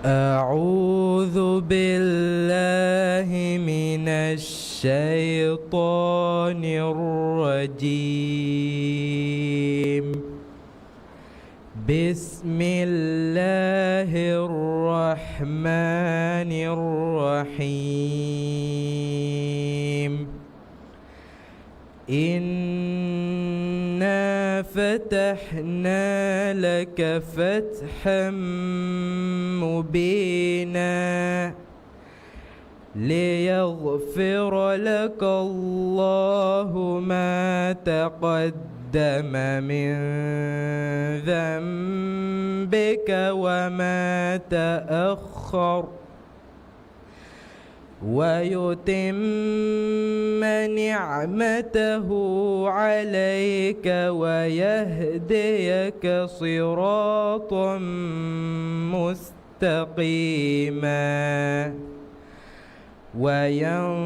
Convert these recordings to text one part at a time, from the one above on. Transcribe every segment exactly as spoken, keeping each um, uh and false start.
أعوذ بالله من الشيطان الرجيم. بسم الله الرحمن الرحيم. إنا فتحنا لك فتحا مبينا ليغفر لك الله ما تقدم من ذنبك وما تأخر ويتم نعمته عليك ويهديك صراطا مستقيما وينصرك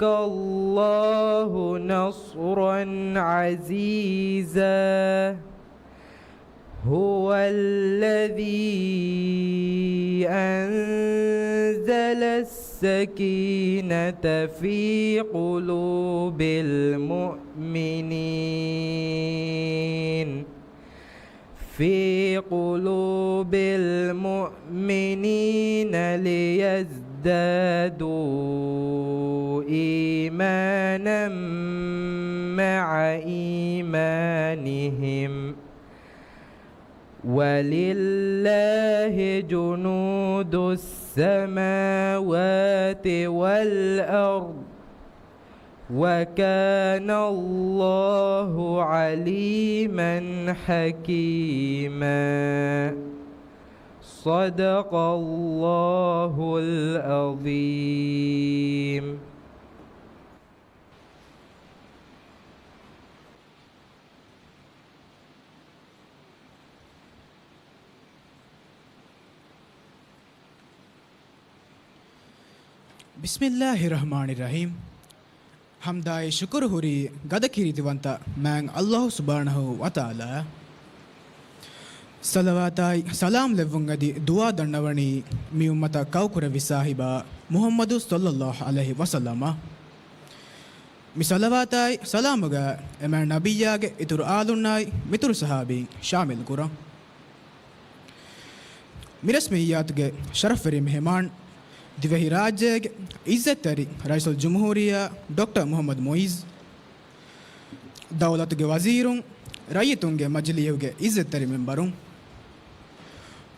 الله نصرا عزيزا. هو الذي أنزل السكينة في قلوب المؤمنين، في قلوب المؤمنين ليزدادوا إيمانا مع إيمانهم، ولله جنود السماوات والأرض، وكان الله عليما حكيما. صدق الله العظيم. بسم الله الرحمن الرحيم. ޙަމްދާއި ޝުކުރު ހުރީ ގަދަ ކީރިތިވަންތަ މާތް ﷲ ސުބްޙާނަހޫ ވަތަޢާލާއަށް. ޞަލަވާތާއި ސަލާމް ލެއްވުން އެދި ދުޢާ ދަންނަވަނީ މި އުއްމަތަށް ކައުކުރެއްވި ސާހިބާ މުޙައްމަދު ޞައްލައްލާހު ޢަލައިހި ވަސައްލަމަށް. މި ޞަލަވާތާއި ސަލާމުގަ އެމާ ނަބިއްޔާގެ އިތުރު އާލުންނާއި މިތުރު ޞަޙާބީން ޝާމިލް ކުރަން. މި ރަސްމިއްޔާތުގެ ޝަރަފްވެރި މެހެމާން، ދިވެހިރާއްޖޭގެ އިއްޒަތްތެރި ރައީސުލްޖުމްހޫރިއްޔާ ޑޮކްޓަރ މުޙައްމަދު މުޢިއްޒު، ދައުލަތުގެ ވަޒީރުން، ރައްޔިތުންގެ މަޖިލީހުގެ އިއްޒަތްތެރި މެމްބަރުން،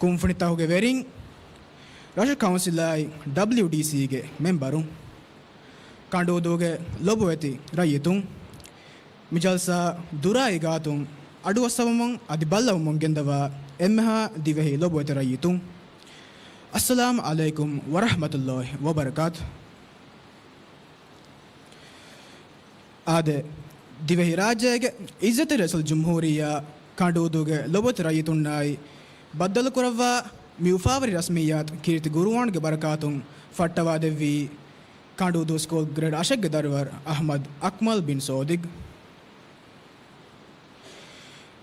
ކުންފުނިތަކުގެ ވެރިން، ރަށު ކައުންސިލާއި ޑަބްލިޔުޑީސީގެ މެމްބަރުން، ކަނޑޫދޫގެ ލޮބުވެތި ރައްޔިތުން، މި ޖަލްސާ ދުރާއި ގާތުން އަޑުއައްސަވަމުން އަދި ބައްލަވަމުން ގެންދަވާ އެންމެހާ ދިވެހި ލޮބުވެތި ރައްޔިތުން، އައްސަލާމު ޢަލައިކުމް ވަރަޙްމަތުﷲ ވަބަރަކާތު. އާދެ، ދިވެހިރާއްޖޭގެ އިއްޒަތްތެރި ރައީސުލްޖުމްހޫރިއްޔާ ކަނޑޫދޫގެ ލޮބުވެތި ރައްޔިތުންނާއި ބައްދަލުކުރައްވާ މި އުފާވެރި ރަސްމިއްޔާތު ކީރިތި ގުރުއާންގެ ބަރަކާތުން ފައްޓަވާދެއްވީ ކަނޑޫދޫ ސްކޫލް ގްރޭޑް އަށެއްގެ ދަރިވަރު އަޙްމަދު އަކްމަލް ބިން ސޯދިގް.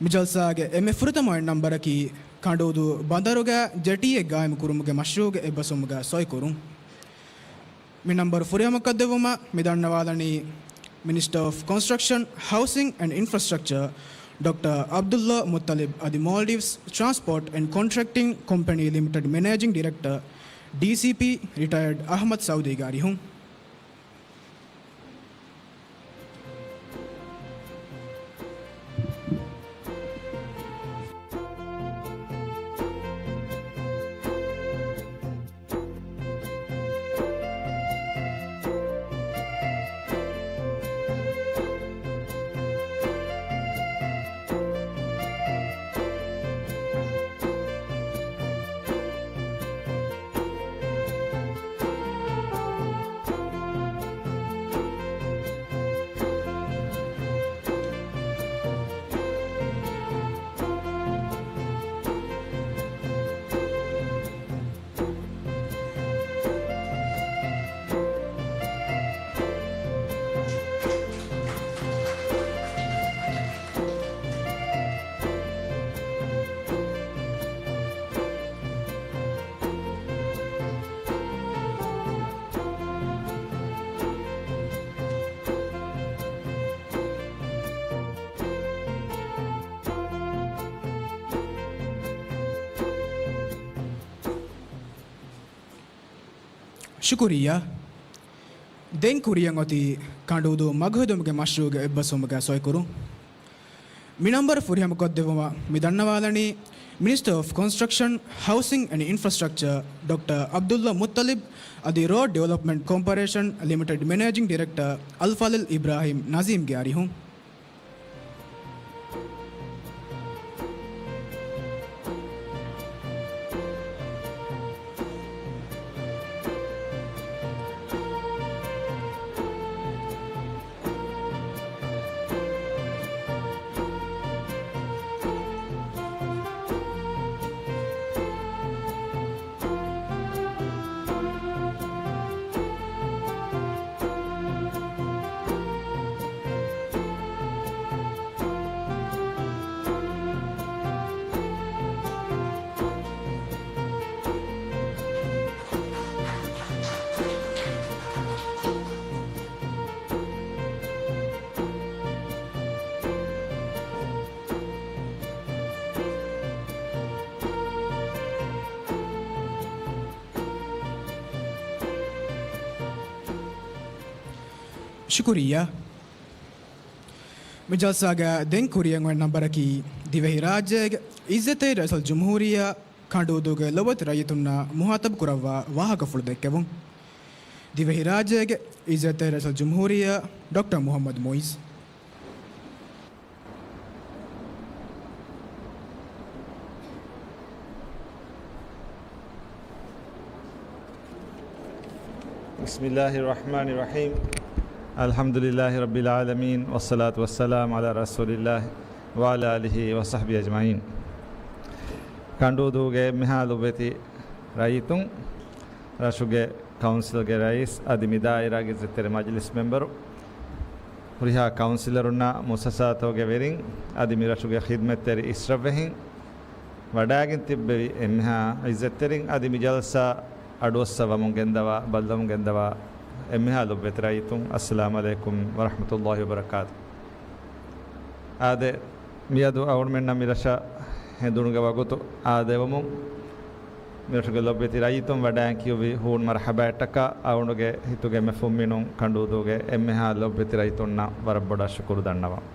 މި ޖަލްސާގެ އެންމެ ފުރަތަމަ ނަންބަރަކީ ކަނޑޫދޫ ބަނދަރުގަ ޖެޓީއެއް ގާއިމުކުރުމުގެ މަޝްރޫޢުގެ އެއްބަސްވުމުގަ ސޮއިކުރުން. މި ނަންބަރު ފުރިހަމަކޮށްދެއްވުމަށް މި ދަންނަވާލަނީ މިނިސްޓަރ އޮފް ކޮންސްޓްރަކްޝަން، ހައުސިން އެންޑް އިންފްރާސްޓްރަކްޗަރ ޑޮކްޓަރ ޢަބްދުﷲ މުއްޠަލިބް އަދި މޯލްޑިވްސް ޓްރާންސްޕޯޓް އެންޑް ކޮންޓްރެކްޓިން ކޮމްޕެނީ ލިމިޓެޑް މެނޭޖިން ޑިރެކްޓަރ، ޑީސީޕީ، ރިޓަޔަރޑް އަޙްމަދު ސައުދީގެ އަރިހުން. ޝުކުރިއްޔާ. ދެން ކުރިއަށް އޮތީ ކަނޑުއުދޫ މަގުހެދުމުގެ މަޝްރޫޢުގެ އެއްބަސްވުމުގެ ސޮއިކުރުން. މި ނަންބަރު ފުރިހަމަކޮށްދެއްވުމަށް މި ދަންނަވާލަނީ މިނިސްޓަރ އޮފް ކޮންސްޓްރަކްޝަން، ހައުސިން އެންޑް އިންފްރާސްޓްރަކްޗަރ ޑޮކްޓަރ ޢަބްދުﷲ މުއްޠަލިބް އަދި ރޯޑް ޑިވެލޮޕްމަންޓް ކޯޕަރޭޝަން ލިމިޓެޑް މެނޭޖިން ޑިރެކްޓަރ އަލްފާޟިލް އިބްރާހީމް ނަޒީމްގެ އަރިހުން. ޝުކުރިއްޔާ. މި ޖަލްސާގަ ދެން ކުރިއަށް އޮތް ނަންބަރަކީ ދިވެހިރާއްޖޭގެ އިއްޒަތްތެރި ރައީސުލްޖުމްހޫރިއްޔާ ކަނޑުއުދޫގެ ލޮބުވެތި ރައްޔިތުންނާ މުހާތަބު ކުރައްވާ ވާހަކަފުޅު ދެއްކެވުން. ދިވެހިރާއްޖޭގެ އިއްޒަތްތެރި ރައީސުލްޖުމްހޫރިއްޔާ ޑޮކްޓަރ މުޙައްމަދު މުޢިއްޒު. بسم الله الرحمن الرحيم. الحمد لله رب العالمين، والصلاة والسلام على رسول الله وعلى آله وصحبه أجمعين. ކަނޑުއުދޫގެ އެންމެހާ ލޮބުވެތި ރައްޔިތުން، ރަށުގެ ކައުންސިލްގެ ރައީސް އަދި މި ދާއިރާގެ އިއްޒަތްތެރި މަޖިލިސް މެމްބަރު، ހުރިހާ ކައުންސިލަރުންނާ މުއައްސަސާތަކުގެ ވެރިން އަދި މި ރަށުގެ ޚިދްމަތްތެރި އިޝްރަފްވެހިން، ވަޑައިގެން ތިއްބެވި އެންމެހާ އިއްޒަތްތެރިން އަދި މި ޖަލްސާ އަޑުއައްސަވަމުން ގެންދަވާ، ބައްލަވަމުން ގެންދަވާ އެންމެހާ ލޮބުވެތި ރައްޔިތުން، އައްސަލާމު ޢަލައިކުމް ވަރަޙްމަތުﷲ ވަބަރަކާތު. އާދެ، މިއަދު އަޅުގަނޑުމެންނަށް މި ރަށަށް ހެނދުނުގެ ވަގުތު އާދެވުމުން، މި ރަށުގެ ލޮބުވެތި ރައްޔިތުން ވަޑައިގެން ކިޔުއްވި ހޫނު މަރުޙަބާއަށްޓަކާ އަޅުގަނޑުގެ ހިތުގެ އެންމެ ފުންމިނުން ކަނޑުއުދޫގެ އެންމެހާ ލޮބުވެތި ރައްޔިތުންނަށް ވަރަށް ބޮޑަށް ޝުކުރު ދަންނަވަން.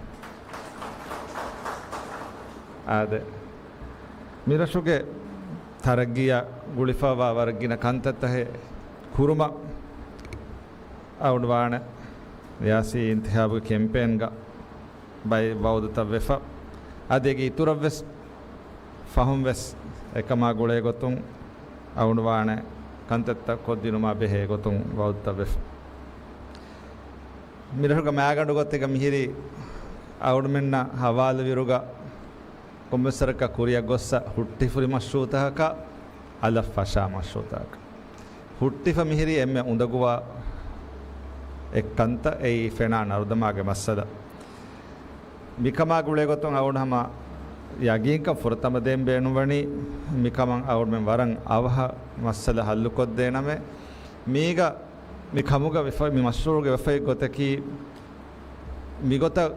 އާދެ، މި ރަށުގެ ތަރައްގީއަށް ގުޅިފައިވާ ވަރަށް ގިނަ ކަންތައްތަކެއް ކުރުމަށް އަޅުގަނޑު ވާނެ ރިޔާސީ އިންތިޚާބުގެ ކެމްޕޭންގަ ބައެއް ވައުދުތައް ވެފަ، އަދި އޭގެ އިތުރަށްވެސް ފަހުން ވެސް އެކަމާ ގުޅޭ ގޮތުން އަޅުގަނޑު ވާނެ ކަންތައްތައް ކޮށްދިނުމާ ބެހޭ ގޮތުން ވައުދުތައް ވެފަ. މިރަށުގެ މައިގަނޑު ގޮތެއްގަ މިހިރީ އަޅުގަނޑުމެންނަށް ހަވާލުވިއިރުގަ ކޮންމެސް ވަރަކަށް ކުރިއަށް ގޮއްސަ ހުއްޓިފަ ހުރި މަޝްރޫޢުތަކަކާ އަލަށް ފަށާ މަޝްރޫޢުތަކަކަށް ހުއްޓިފަ މިހިރީ އެންމެ އުނދަގޫވާ އެއްކަންތައް އެއީ ފެނާ ނަރުދަމާގެ މައްސަލަ. މިކަމާ ގުޅޭ ގޮތުން އަޅުގަނޑު ހަމަ ޔަގީންކަން ފުރަތަމަ ދޭން ބޭނުންވަނީ މިކަމަށް އަޅުގަނޑުމެން ވަރަށް އަވަހަށް މައްސަލަ ހައްލުކޮށްދޭނަމޭ. މީގަ މި ކަމުގަ ވެފަ-، މި މަޝްރޫޢުގަ ވެފައި ގޮތަކީ، މިގޮތަށް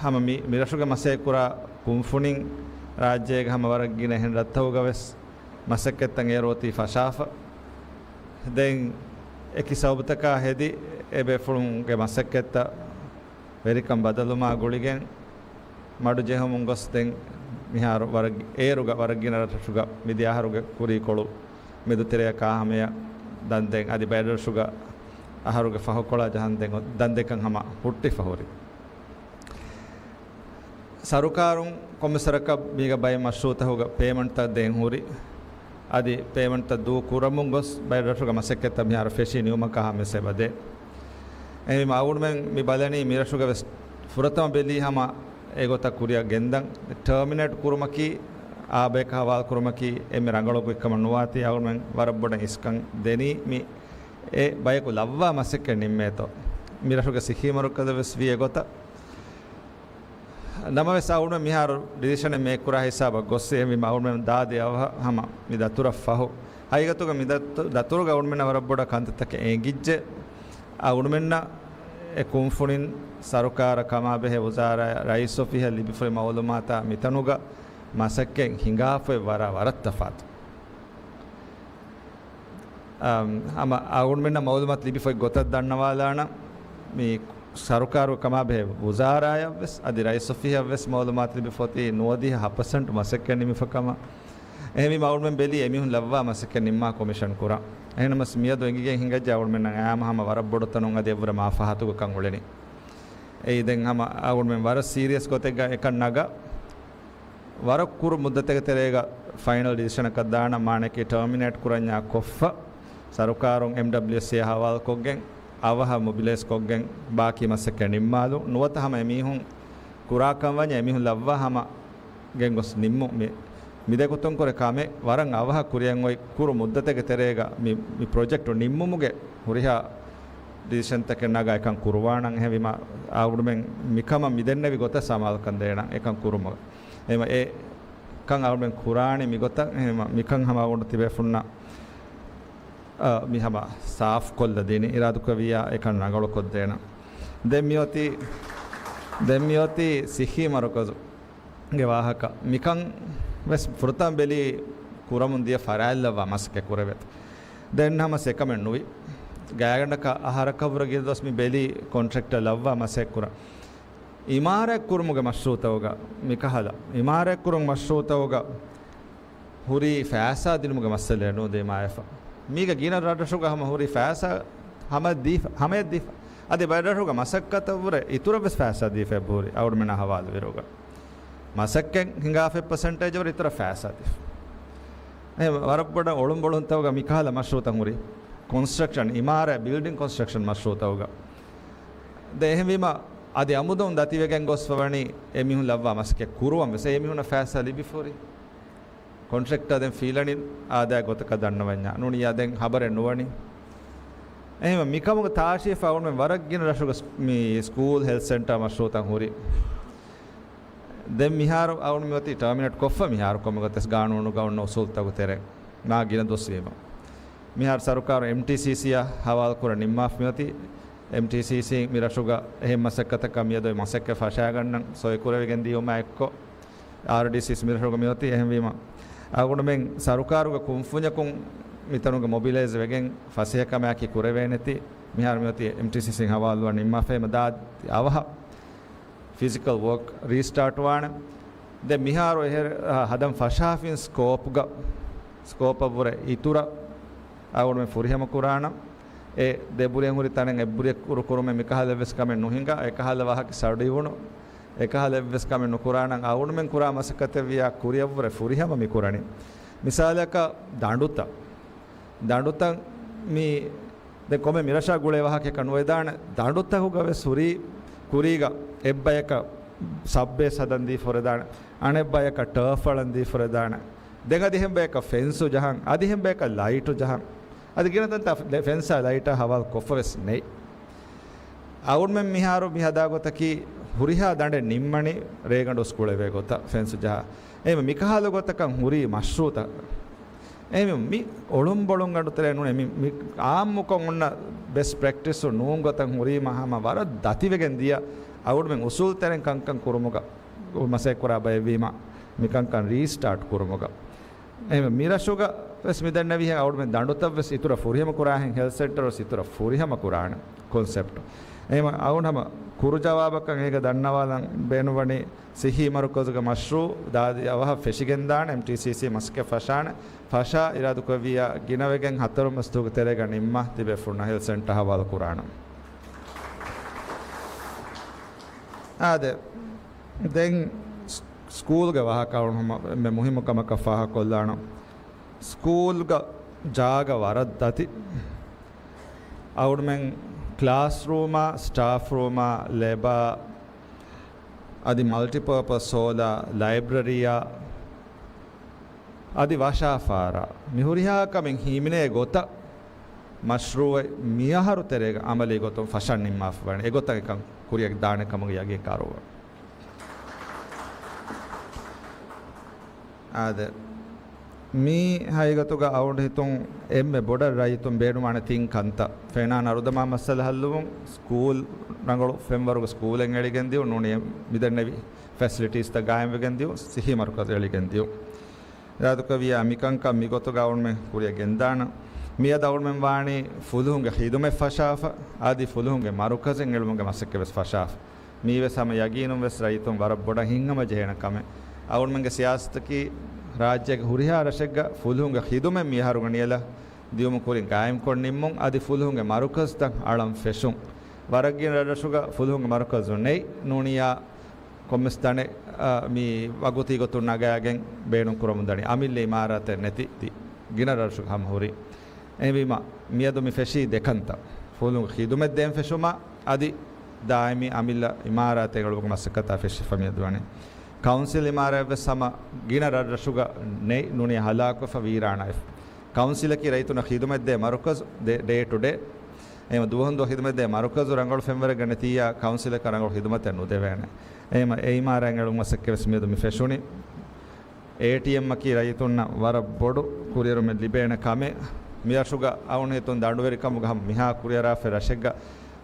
ހަމަ މި، މިރަށުގެ މަސައްކަތްކުރާ ކުންފުނިން ރާއްޖޭގެ ހަމަ ވަރަށް ގިނަ އެހެން ރަށްތަކުގަ ވެސް މަސައްކަތްތައް އޭރު އޮތީ ފަށާފަ. ދެން އެކި ސަބަބުތަކާ ހެދި އެބޭފުޅުންގެ މަސައްކަތްތައް ވެރިކަން ބަދަލުމާ ގުޅިގެން، މަޑު ޖެހުމުން ގޮސް ދެން މިހާރު ވަރަށް އޭރުގަ ވަރަށް ގިނަ ރަށްރަށުގަ މިދިޔަ އަހަރުގެ ކުރީކޮޅު މެދުތެރެއަކާ ހަމަޔަށް ދަންދެން އަދި ބައެއް ރަށްރަށުގަ އަހަރުގެ ފަހުކޮޅާ ޖަހަންދެން އޮ-، ދަންދެކަން ހަމަ ހުއްޓިފަ ހުރި. ސަރުކާރުން ކޮންމެސް ވަރަކަށް މީގަ ބައެއް މަޝްރޫޢުތަކުގަ ޕޭމަންޓްތައް ދޭން ހުރި. އަދި ޕޭމަންޓްތައް ދޫ ކުރަމުން ގޮސް ބައެއް ރަށުގަ މަސައްކަތްތައް މިހާރު ފެށީ ނިމުމަކާ ހަމަ ހިސާބަށް ދޭ. އެހެންވީމަ އަޅުގަނޑުމެން މި ބަލަނީ މިރަށުގަ ވެސް ފުރަތަމަ ބެލީ ހަމަ އެގޮތަށް ކުރިއަށް ގެންދަން. ޓާމިނޭޓް ކުރުމަކީ އާ ބަޔަކަށް ހަވާލު ކުރުމަކީ އެންމެ ރަނގަޅު ގޮތްކަމަށް ނުވާތީ އަޅުގަނޑުމެން ވަރަށް ބޮޑަށް އިސްކަން ދެނީ މި އެ ބަޔަކު ލައްވާ މަސައްކަތް ނިންމޭތޯ. މިރަށުގެ ސިއްހީ މަރުކަޒަށް ވެސް ވީ އެގޮތަށް. ނަމަވެސް އަޅުގަނޑު މިހާރު ޑިސިޝަނެއް މޭކްކުރާ ހިސާބަށް ގޮއްސި އެހެންވީމަ އަޅުގަނޑުމެން ދާދި އަވަހަށް ހަމަ މި ދަތުރަށް ފަހު. ހަގީގަތުގަ މި ދަތު-، ދަތުރުގަ އަޅުގަނޑުމެންނަށް ވަރަށް ބޮޑަށް ކަންތައްތަކެއް އެނގިއްޖެ. އަޅުގަނޑުމެންނަށް އެ ކުންފުނިން ސަރުކާރަށް ކަމާބެހޭ ވުޒާރާ ރައީސް އޮފީހަށް ލިބިފައި މައުލޫމާތާ މިތަނުގަ މަސައްކަތް ހިނގާފައި ވަރަށް ވަރަށް ތަފާތު. އަމ، ހަމަ އަޅުގަނޑުމެންނަށް މައުލޫމާތު ލިބިފައި ގޮތަށް ދަންނަވާލާނަން، މި ސަރުކާރު ކަމާ ބެހޭ ވުޒާރާއަށްވެސް އަދި ރައީސް އޮފީހަށްވެސް މައުލޫމާތު ލިބިފޮތީ ނުވަދިހަ ހަ ޕަސެންޓް މަސައްކަތް ނިމިފަ ކަމަށް. އެހެންވީމަ އަޅުގަނޑުމެން ބެލީ އެމީހުން ލައްވާ މަސައްކަތް ނިންމާ ކޮމިޝަން ކުރަން. އެހެނަސް މިއަދު އެނގިގެން ހިނގައްޖެ އަޅުގަނޑުމެންނަށް އައިމަ ހަމަ ވަރަށް ބޮޑު ތަނުން އަދި އެއްވުރެ މާ ފަހަތުގަ ކަން އުޅެނީ. އެއީ ދެން ހަމަ އަޅުގަނޑުމެން ވަރަށް ސީރިއަސް ގޮތެއްގަ އެކަން ނަގާ ވަރަށް ކުރު މުއްދަތެއްގެ ތެރޭގަ ފައިނަލް ޑިސިޝަނަކަށް ދާނަ މާނައަކީ ޓާމިނޭޓް ކުރަންޏާ ކޮށްފަ، ސަރުކާރުން އެމްޑަބްލިއުއެސްސީއާ ހަވާލުކޮށްގެން، އަވަހަށް މޮބިލައިޒް ކޮށްގެން، ބާކީ މަސައްކަތް ނިންމާލުން. ނުވަތަ ހަމަ އެމީހުން ކުރާކަން ވަންޏާ އެމީހުން ލައްވާ ހަމަ ގެންގޮސް ނިންމު. މި، މި ދެގޮތުން ކުރެ ކަމެއް ވަރަށް އަވަހަށް ކުރިއަށް އޮތް ކުރު މުއްދަތެއްގެ ތެރޭގަ މި، މި ޕްރޮޖެކްޓު ނިންމުމުގެ ހުރިހާ ޑިސިޝަންތަކެއް ނަގާ އެކަން ކުރުވާނަން. އެހެންވީމަ އަޅުގަނޑުމެން މިކަމަށް މިދެންނެވި ގޮތަށް ސަމާލުކަން ދޭނަން އެކަން ކުރުމަށް. އެހެންވީމަ އެ ކަން އަޅުގަނޑުމެން ކުރާނީ މިގޮތަށް. އެހެންވީމަ މިކަން ހަމަ އަޅުގަނޑު ތިބޭފުންނަށް، އަ، މި ހަމަ ސާފް ކޮށްލަ ދިނީ އިރާދަކުރެއްވިއްޔާ އެކަން ރަނގަޅު ކޮށްދޭނަން. ދެން މިއޮތީ، ދެން މިއޮތީ ސިއްހީ މަރުކަޒު ގެ ވާހަކަ. މިކަން ވެސް ފުރަތަމަ ބެލީ ކުރަމުން ދިޔަ ފަރާތް ލައްވާ މަސައްކަތް ކުރެވޭތޯ. ދެން ހަމަ ސެކަމެއް ނުވި. ގާތްގަނޑަކަށް އަހަރަކަށްވުރެ ގިނަ ދުވަސް މި ބެލީ ކޮންޓްރެކްޓަރ ލައްވާ މަސައްކަތް ކުރަން. އިމާރާތް ކުރުމުގެ މަޝްރޫޢުތަކުގަ މިކަހަލަ، އިމާރާތް ކުރުމުގެ މަޝްރޫޢުތަކުގަ ހުރީ ފައިސާ ދިނުމުގެ މައްސަލައެއް ނުދިމާވެފަ. މީގަ ގިނަ ރަށްރަށުގަ ހަމަ ހުރީ ފައިސާ ހަމަ ދީފަ، ހަމަޔަށް ދީފަ. އަދި ބައެއް ރަށުގަ މަސައްކަތަށްވުރެ އިތުރަށްވެސް ފައިސާ ދީފަ އެބަހުރި އަޅުގަނޑުމެންނާ ހަވާލުވިއިރުގަ. މަސައްކަތް ހިނގާފައި ޕަސެންޓޭޖަށްވުރެ އިތުރަށް ފައިސާ ދީފަ. އެ ވަރަށް ބޮޑަށް އޮޅުންބޮޅުންތަކުގަ މިކަހަލަ މަޝްރޫޢުތައް ހުރި. ކޮންސްޓްރަކްޝަން، އިމާރާތް، ބިލްޑިން ކޮންސްޓްރަކްޝަން މަޝްރޫޢުތަކުގަ. ދެ އެހެންވީމަ އަދި އަމުދުން ދަތިވެގެން ގޮސްފަވަނީ އެމީހުން ލައްވާ މަސައްކަތް ކުރުވަން ވެސް އެމީހުންނަށް ފައިސާ ލިބިފަ ހުރި. ކޮންޓްރެކްޓަރ ދެން ފީލަނި އާދައިގެ ގޮތަކަށް ދަންނަވަންޏާ ނޫނިއްޔާ ދެން ހަބަރެއް ނުވަނީ. އެހެންވެ މިކަމުގެ ތާށީފަ އަޅުގަނޑުމެން ވަރަށް ގިނަ ރަށުގަ މި ސްކޫލް ހެލްތް ސެންޓަރ މަޝްރޫޢުތައް ހުރި. ދެން މިހާރު އަޅުގަނޑު މިއޮތީ ޓާމިނޭޓް ކޮށްފަ މިހާރު ކޮންމެ ގޮތެއް ގާނޫނުގަ އޮންނަ އުސޫލުތަކުގެ ތެރެއިން މާ ގިނަ ދުވަސްވީމަ. މިހާރު ސަރުކާރު އެމްޓީސީސީއަށް ހަވާލުކުރަން ނިންމާފަ މިއޮތީ. އެމްޓީސީސީ މި ރަށުގަ އެހެން މަސައްކަތަކަށް މިއަދު މަސައްކަތް ފަށާގަންނަން ސޮއި ކުރެވިގެން ދިޔުމާ އެއްކޮށް، އާރްޑީސީސީ މިރަށުގަ މިއޮތީ. އެހެންވީމަ، އަޅުގަނޑުމެން ސަރުކާރުގެ ކުންފުންޏަކުން މިތަނުގަ މޮބިލައިޒް ވެގެން ފަސޭހަކަމާއެކީ ކުރެވޭނެތީ، މިހާރު މިއޮތީ އެމްޓީސީސީން ހަވާލުވާ ނިންމާފައި އަވަހަށް ފިޒިކަލް ވޯކް ރީސްޓާޓް ވާނެ. ދެން މިހާރު އެހެރ-، އަ، ހަދަން ފަށާފިން ސްކޯޕްގަ، ސްކޯޕަށްވުރެ އިތުރަށް އަޅުގަނޑުމެން ފުރިހަމަ ކުރާނަން. އެ ދެބުރިއަށް ހުރި ތަނެއް އެއްބުރިއަށް ކުރު ކުރުމެއް މިކަހަލަ ވެސް ކަމެއް ނުހިނގާ، އެކަހަލަ ވާހަކަ ސަޑިވުނު، އެކަހަލަ އެއްވެސް ކަމެއް ނުކުރާނަން. އަޅުގަނޑުމެން ކުރާ މަސައްކަތެއްވިޔާ ކުރިއަށްވުރެ ފުރިހަމަ މި ކުރަނީ. މިސާލަކަށް ދަނޑުތައް، ދަނޑުތައް މި ދެން ކޮމެ މިރަށާ ގުޅޭ ވާހަކައަކަށް ނުވެދާނެ. ދަނޑުތަކުގަ ވެސް ހުރީ ކުރީގަ އެއްބަޔަކަށް ސަބްބޭސް ހަދަން ދީފަ ހުރެދާނެ، އަނެއްބަޔަކަށް ޓާފް އަޅަން ދީފަ ހުރެދާނެ. ދެން އަދި އެހެން ބަޔަކަށް ފެންސު ޖަހަން، އަދި އެހެން ބަޔަކަށް ލައިޓު ޖަހަން. އަދި ގިނަ ތަންތާ ފެންސާ ލައިޓާ ހަވާލު ކޮށްފަ ވެސް ނެތް. އަޅުގަނޑުމެން މިހާރު މި ހަދާ ގޮތަކީ ހުރިހާ ދަނޑެއް ނިންމަނީ ރޭގަނޑު ސްކުޅެވޭ ގޮތަށް ފެންސު ޖަހާ. އެހެންވެ މިކަހަލަ ގޮތަކަށް ހުރީ މަޝްރޫޢުތައް. އެހެންވެ މި އޮޅުންބޮޅުންގަނޑު ތެރޭ ނޫނޭ މި، މި އާއްމުކޮށް އޮންނަ ބެސްޓް ޕްރެކްޓިސް ނޫން ގޮތަށް ހުރީމަ ހަމަ ވަރަށް ދަތިވެގެން ދިޔަ އަޅުގަނޑުމެން އުސޫލު ތެރެއިން ކަންކަން ކުރުމުގަ މަސައްކަތް ކުރާ ބައެއްވީމަ މިކަންކަން ރީސްޓާޓް ކުރުމުގަ. އެހެންވެ މިރަށުގަ ވެސް މިދެންނެވިހެން އަޅުގަނޑުމެން ދަނޑުތައް ވެސް އިތުރަށް ފުރިހަމަ ކުރާހެން ހެލްތް ސެންޓަރު ވެސް އިތުރަށް ފުރިހަމަ ކުރާނެ ކޮންސެޕްޓް. އެހެންވެ އަޅުގަނޑު ހަމަ ކުރު ޖަވާބަކަށް އޭގަ ދަންނަވާލަން ބޭނުންވަނީ ސިއްހީ މަރުކަޒުގެ މަޝްރޫޢު ދާދި އަވަހަށް ފެށިގެންދާނެ، އެމްޓީސީސީ މަސައްކަތް ފަށާނެ، ފަށާ އިރާދަކުރެއްވިއްޔާ ގިނަވެގެން ހަތަރު މަސްދުވަހުގެ ތެރޭގަ ނިންމާ ތިބޭފުޅުންނަށް ހެލްތް ސެންޓަރ ހަވާލު ކުރާނަން. އާދެ، ދެން ސް-، ސްކޫލްގެ ވާހަކަ އަޅުގަނޑު އެންމެ މުހިއްމު ކަމަކަށް ފާހަގަކޮށްލާނަން. ސްކޫލްގަ ޖާގަ ވަރަށް ދަތި. އަޅުގަނޑުމެން ކްލާސްރޫމާ، ސްޓާފް ރޫމާ، ލެބާ، އަދި މަލްޓިޕާޕަސް ހޯލާ، ލައިބްރަރީއާ، އަދި ވަށާފާރާ، މި ހުރިހާ ކަމެއް ހިމެނޭ ގޮތަށް މަޝްރޫޢެއް މިއަހަރު ތެރޭގަ އަމަލީ ގޮތުން ފަށަން ނިންމާފަ ވަނީ. އެގޮތަށް އެކަން ކުރިއަށް ދާނެ ކަމުގެ ޔަގީން ކާރޯވާ. އާދެ، މި ހަގީގަތުގަ އަޅުގަނޑު ހިތުން އެންމެ ބޮޑަށް ރައްޔިތުން ބޭނުންވާނެ ތިން ކަންތައް. ފެނާން އަރުދަމާ މައްސަލަ ހައްލުވުން، ސްކޫލް ރަނގަޅު ފެންވަރުގެ ސްކޫލެއް އެޅިގެން ދިޔުން، ނޫނީ މިދެންނެވި ފެސިލިޓީސްތައް ގާއިމްވެގެން ދިޔުން، ސިއްހީ މަރުކަޒު އެޅިގެން ދިޔުން. އިރާދަކުރެއްވިއްޔާ މިކަންކަން މިގޮތުގަ އަޅުގަނޑުމެން ކުރިއަށް ގެންދާނަން. މިއަދު އަޅުމެން ވާނީ ފުލުހުންގެ ޚިދުމަތް ފަށާފަ، އަދި ފުލުހުންގެ މަރުކަޒެއް އެޅުމުގެ މަސައްކަތް ވެސް ފަށާފަ. މީވެސް ހަމަ ޔަގީނުން ވެސް ރައްޔިތުން ވަރަށް ބޮޑަށް ހިތްހަމަޖެހޭނެ ކަމެއް. އަޅުމެންގެ ސިޔާސަތަކީ ރާއްޖޭގެ ހުރިހާ ރަށެއްގަ ފުލުހުންގެ ޚިދުމަތް މިއަހަރުގަ ނިޔަލަށް ދިއުމު ކުރިން ގާއިމްކޮށް ނިންމުން، އަދި ފުލުހުންގެ މަރުކަޒުތައް އަޅަން ފެށުން. ވަރަށް ގިނަ ރަށްރަށުގަ ފުލުހުންގެ މަރުކަޒު ނެތް ނޫނިޔާ ކޮންމެސް ތަނެއް، އަ، މި ވަގުތީ ގޮތުން ނަގާގެން ބޭނުން ކުރަމުން ދަނީ. އަމިއްލަ އިމާރާތެއް ނެތި ތި ގިނަ ރަށްރަށުގަ ހަމަ ހުރި. އެހެންވީމަ، މިއަދު މި ފެށީ ދެ ކަންތައް. ފުލުހުންގެ ޚިދުމަތް ދޭން ފެށުމާ، އަދި ދާއިމީ އަމިއްލަ އިމާރާތެއް އެޅުމުގެ މަސައްކަތާ ފެށިފަ މިއަދު ވަނީ. ކައުންސިލް އިމާރާތް ވެސް ހަމަ ގިނަ ރަށްރަށުގަ ނެތް ނޫނީ ހަލާކުވެފަ ވީރާނާވެފަ. ކައުންސިލަކީ ރައްޔިތުންނަށް ޚިދުމަތްދޭ މަރުކަޒު ޑޭ، ޑޭ ޓު ޑޭ. އެހެންވީމަ ދުވަހުން ދުވަހަށް ޚިދުމަތްދޭ މަރުކަޒު ރަނގަޅު ފެންވަރެއްގަ ނެތިއްޔާ ކައުންސިލަކަށް ރަނގަޅު ޚިދުމަތެއް ނުދެވޭނެ. އެހެންވީމަ އެ އިމާރާތް އެޅުމުގެ މަސައްކަތް ވެސް މިއަދު މި ފެށުނީ. އޭޓީއެމްއަކީ ރައްޔިތުންނަށް ވަރަށް ބޮޑު ކުރިއެރުމެއް ލިބޭނެ ކަމެއް. މިރަށުގަ އަޅުގަނޑު ހިތުން ދަނޑުވެރިކަމުގަ ހަމަ މިހާ ކުރިއަރާފައި ރަށެއްގަ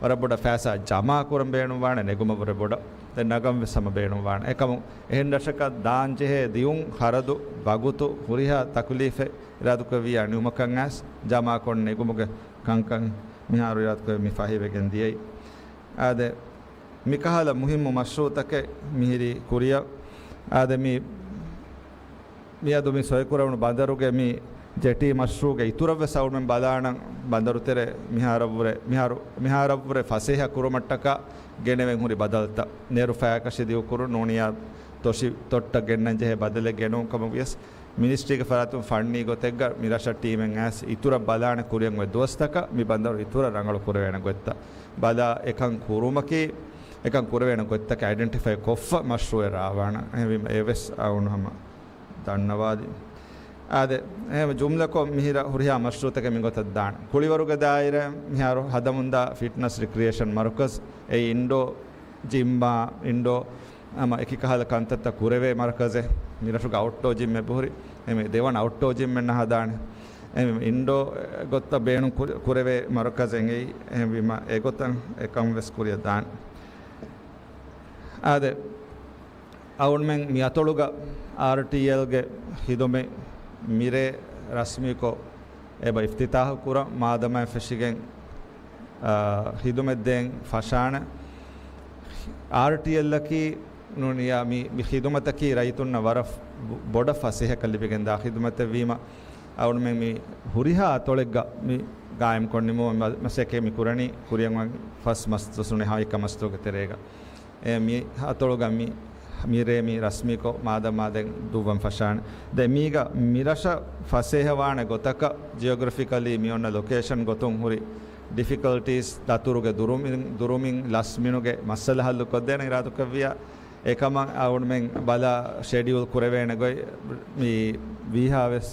ވަރަށް ބޮޑަށް ފައިސާ ޖަމާކުރަން ބޭނުންވާނެ، ނެގުމަށްވުރެ ބޮޑަށް. ދެން ނަގަން ވެސް ހަމަ ބޭނުންވާނެ. އެކަމު އެހެން ރަށަކަށް ދާންޖެހޭ ދިޔުން، ޚަރަދު، ވަގުތު، ހުރިހާ ތަކުލީފެއް އިރާދަކުރެއްވިއްޔާ ނިމުމަކަށް އައިސް ޖަމާކޮށް ނެގުމުގެ ކަންކަން މިހާރު އިރާދަކުރެއްވި މި ފަހިވެގެން ދިޔައީ. އާދެ، މިކަހަލަ މުހިއްމު މަޝްރޫޢުތަކެއް މިހިރީ ކުރިއަށް. އާދެ، މި، މިއަދު މި ސޮއިކުރެވުނު ބަނދަރުގެ މި ޖެޓީ މަޝްރޫޢުގެ އިތުރަށް ވެސް އަޅުމެން ބަލާނަން، ބަނދަރު ތެރެ މިހާރަށްވުރެ، މިހާރު، މިހާރަށްވުރެ ފަސޭހަ ކުރުމަށްޓަކާ ގެނެވެން ހުރި ބަދަލުތައް. ނެރު ފަޔާކަށި ދިގުކުރުން، ނޫނިޔާ ތޮށި ތޮއްޓަށް ގެންނަން ޖެހޭ ބަދަލެއް ގެނުން ކަމަށް ވިޔަސް، މިނިސްޓްރީގެ ފަރާތުން ފަންނީ ގޮތެއްގަ މި ރަށަށް ޓީމެއް އައިސް އިތުރަށް ބަލާނެ ކުރިއަށް އޮތް ދުވަސްތަކަށް މި ބަނދަރު އިތުރަށް ރަނގަޅު ކުރެވޭނެ ގޮތްތައް ބަލާ އެކަން ކުރުމަކީ، އެކަން ކުރެވޭނެ ގޮތްތަކެއް އައިޑެންޓިފައި ކޮށްފަ މަޝްރޫޢެއް ރާވާނަން. އެހެންވީމަ އެވެސް އަޅުގަނޑު ހަމަ ދަންނަވާލި. އާދެ، އެހެން ޖުމްލަކޮށް މިހިރަ ހުރިހާ މަޝްރޫޢުތަކެއް މިގޮތަށް ދާނެ. ކުޅިވަރުގެ ދާއިރާ މިހާރު ހަދަމުންދާ ފިޓްނަސް ރިކްރިއޭޝަން މަރުކަޒް، އެ އިންޑޯ ޖިމްއާ، އިންޑޯ ހަމަ އެކި ކަހަލަ ކަންތައްތައް ކުރެވޭ މަރުކަޒެއް. މިރަށުގެ އައުޓްޑޯ ޖިމްއެއް ހުރި. އެމެ ދެވަނަ އައުޓްޑޯ ޖިމްއެއް ނަހަދާނެ. އެމެ އިންޑޯ ގޮތަށް ބޭނުން ކުރ-، ކުރެވޭ މަރުކަޒެއް އެއީ. އެހެންވީމަ އެގޮތަށް އެކަން ވެސް ކުރިއަށް ދާނެ. އާދެ، އަޅުގަނޑުމެން މި އަތޮޅުގަ އާރްޓީއެލްގެ ޚިދުމަތް މިރޭ ރަސްމީކޮށް އެބަ އިފްތިތާޙު ކުރަން މާދަމާއެއް ފެށިގެން، އާ، ޚިދުމަތް ދޭން ފަށާނެ. އާރްޓީއެލްއަކީ ނޫނިޔާ މި، މި ޚިދުމަތަކީ ރައްޔިތުންނަށް ވަރަށް ބޮޑަށް ފަސޭހަކަން ލިބިގެންދާ ޚިދުމަތެއްވީމަ، އަޅުގަނޑުމެން މި ހުރިހާ އަތޮޅެއްގަ މި ގާއިމްކޮށް ނިމުމުގެ މަ-، މަސައްކަތް މި ކުރަނީ ކުރިއަށް އޮތް ފަސް މަސް ދުވަސް ނޫނީ ހަ-، އެކަ މަސްދުވަހުގެ ތެރޭގަ. އެ މި އަތޮޅުގަ މި މިރޭ މި ރަސްމީކޮށް މާދަމާ ދެން ދުއްވަން ފަށާނެ. ދެން މީގަ މިރަށަށް ފަސޭހަވާނެ ގޮތަކަށް ޖިއޮގްރަފިކަލީ މި އޮންނަ ލޮކޭޝަން ގޮތުން ހުރި ޑިފިކަލްޓީސް، ދަތުރުގެ ދުރުމިން، ދުރުމިން ލަސްމިނުގެ މައްސަލަ ހައްލު ކޮށްދޭނެ އިރާދަކުރެއްވިއްޔާ، އެކަމަށް އަޅުގަނޑުމެން ބަލާ ޝެޑިއުލް ކުރެވޭނެ ގޮތް މި ވީހާވެސް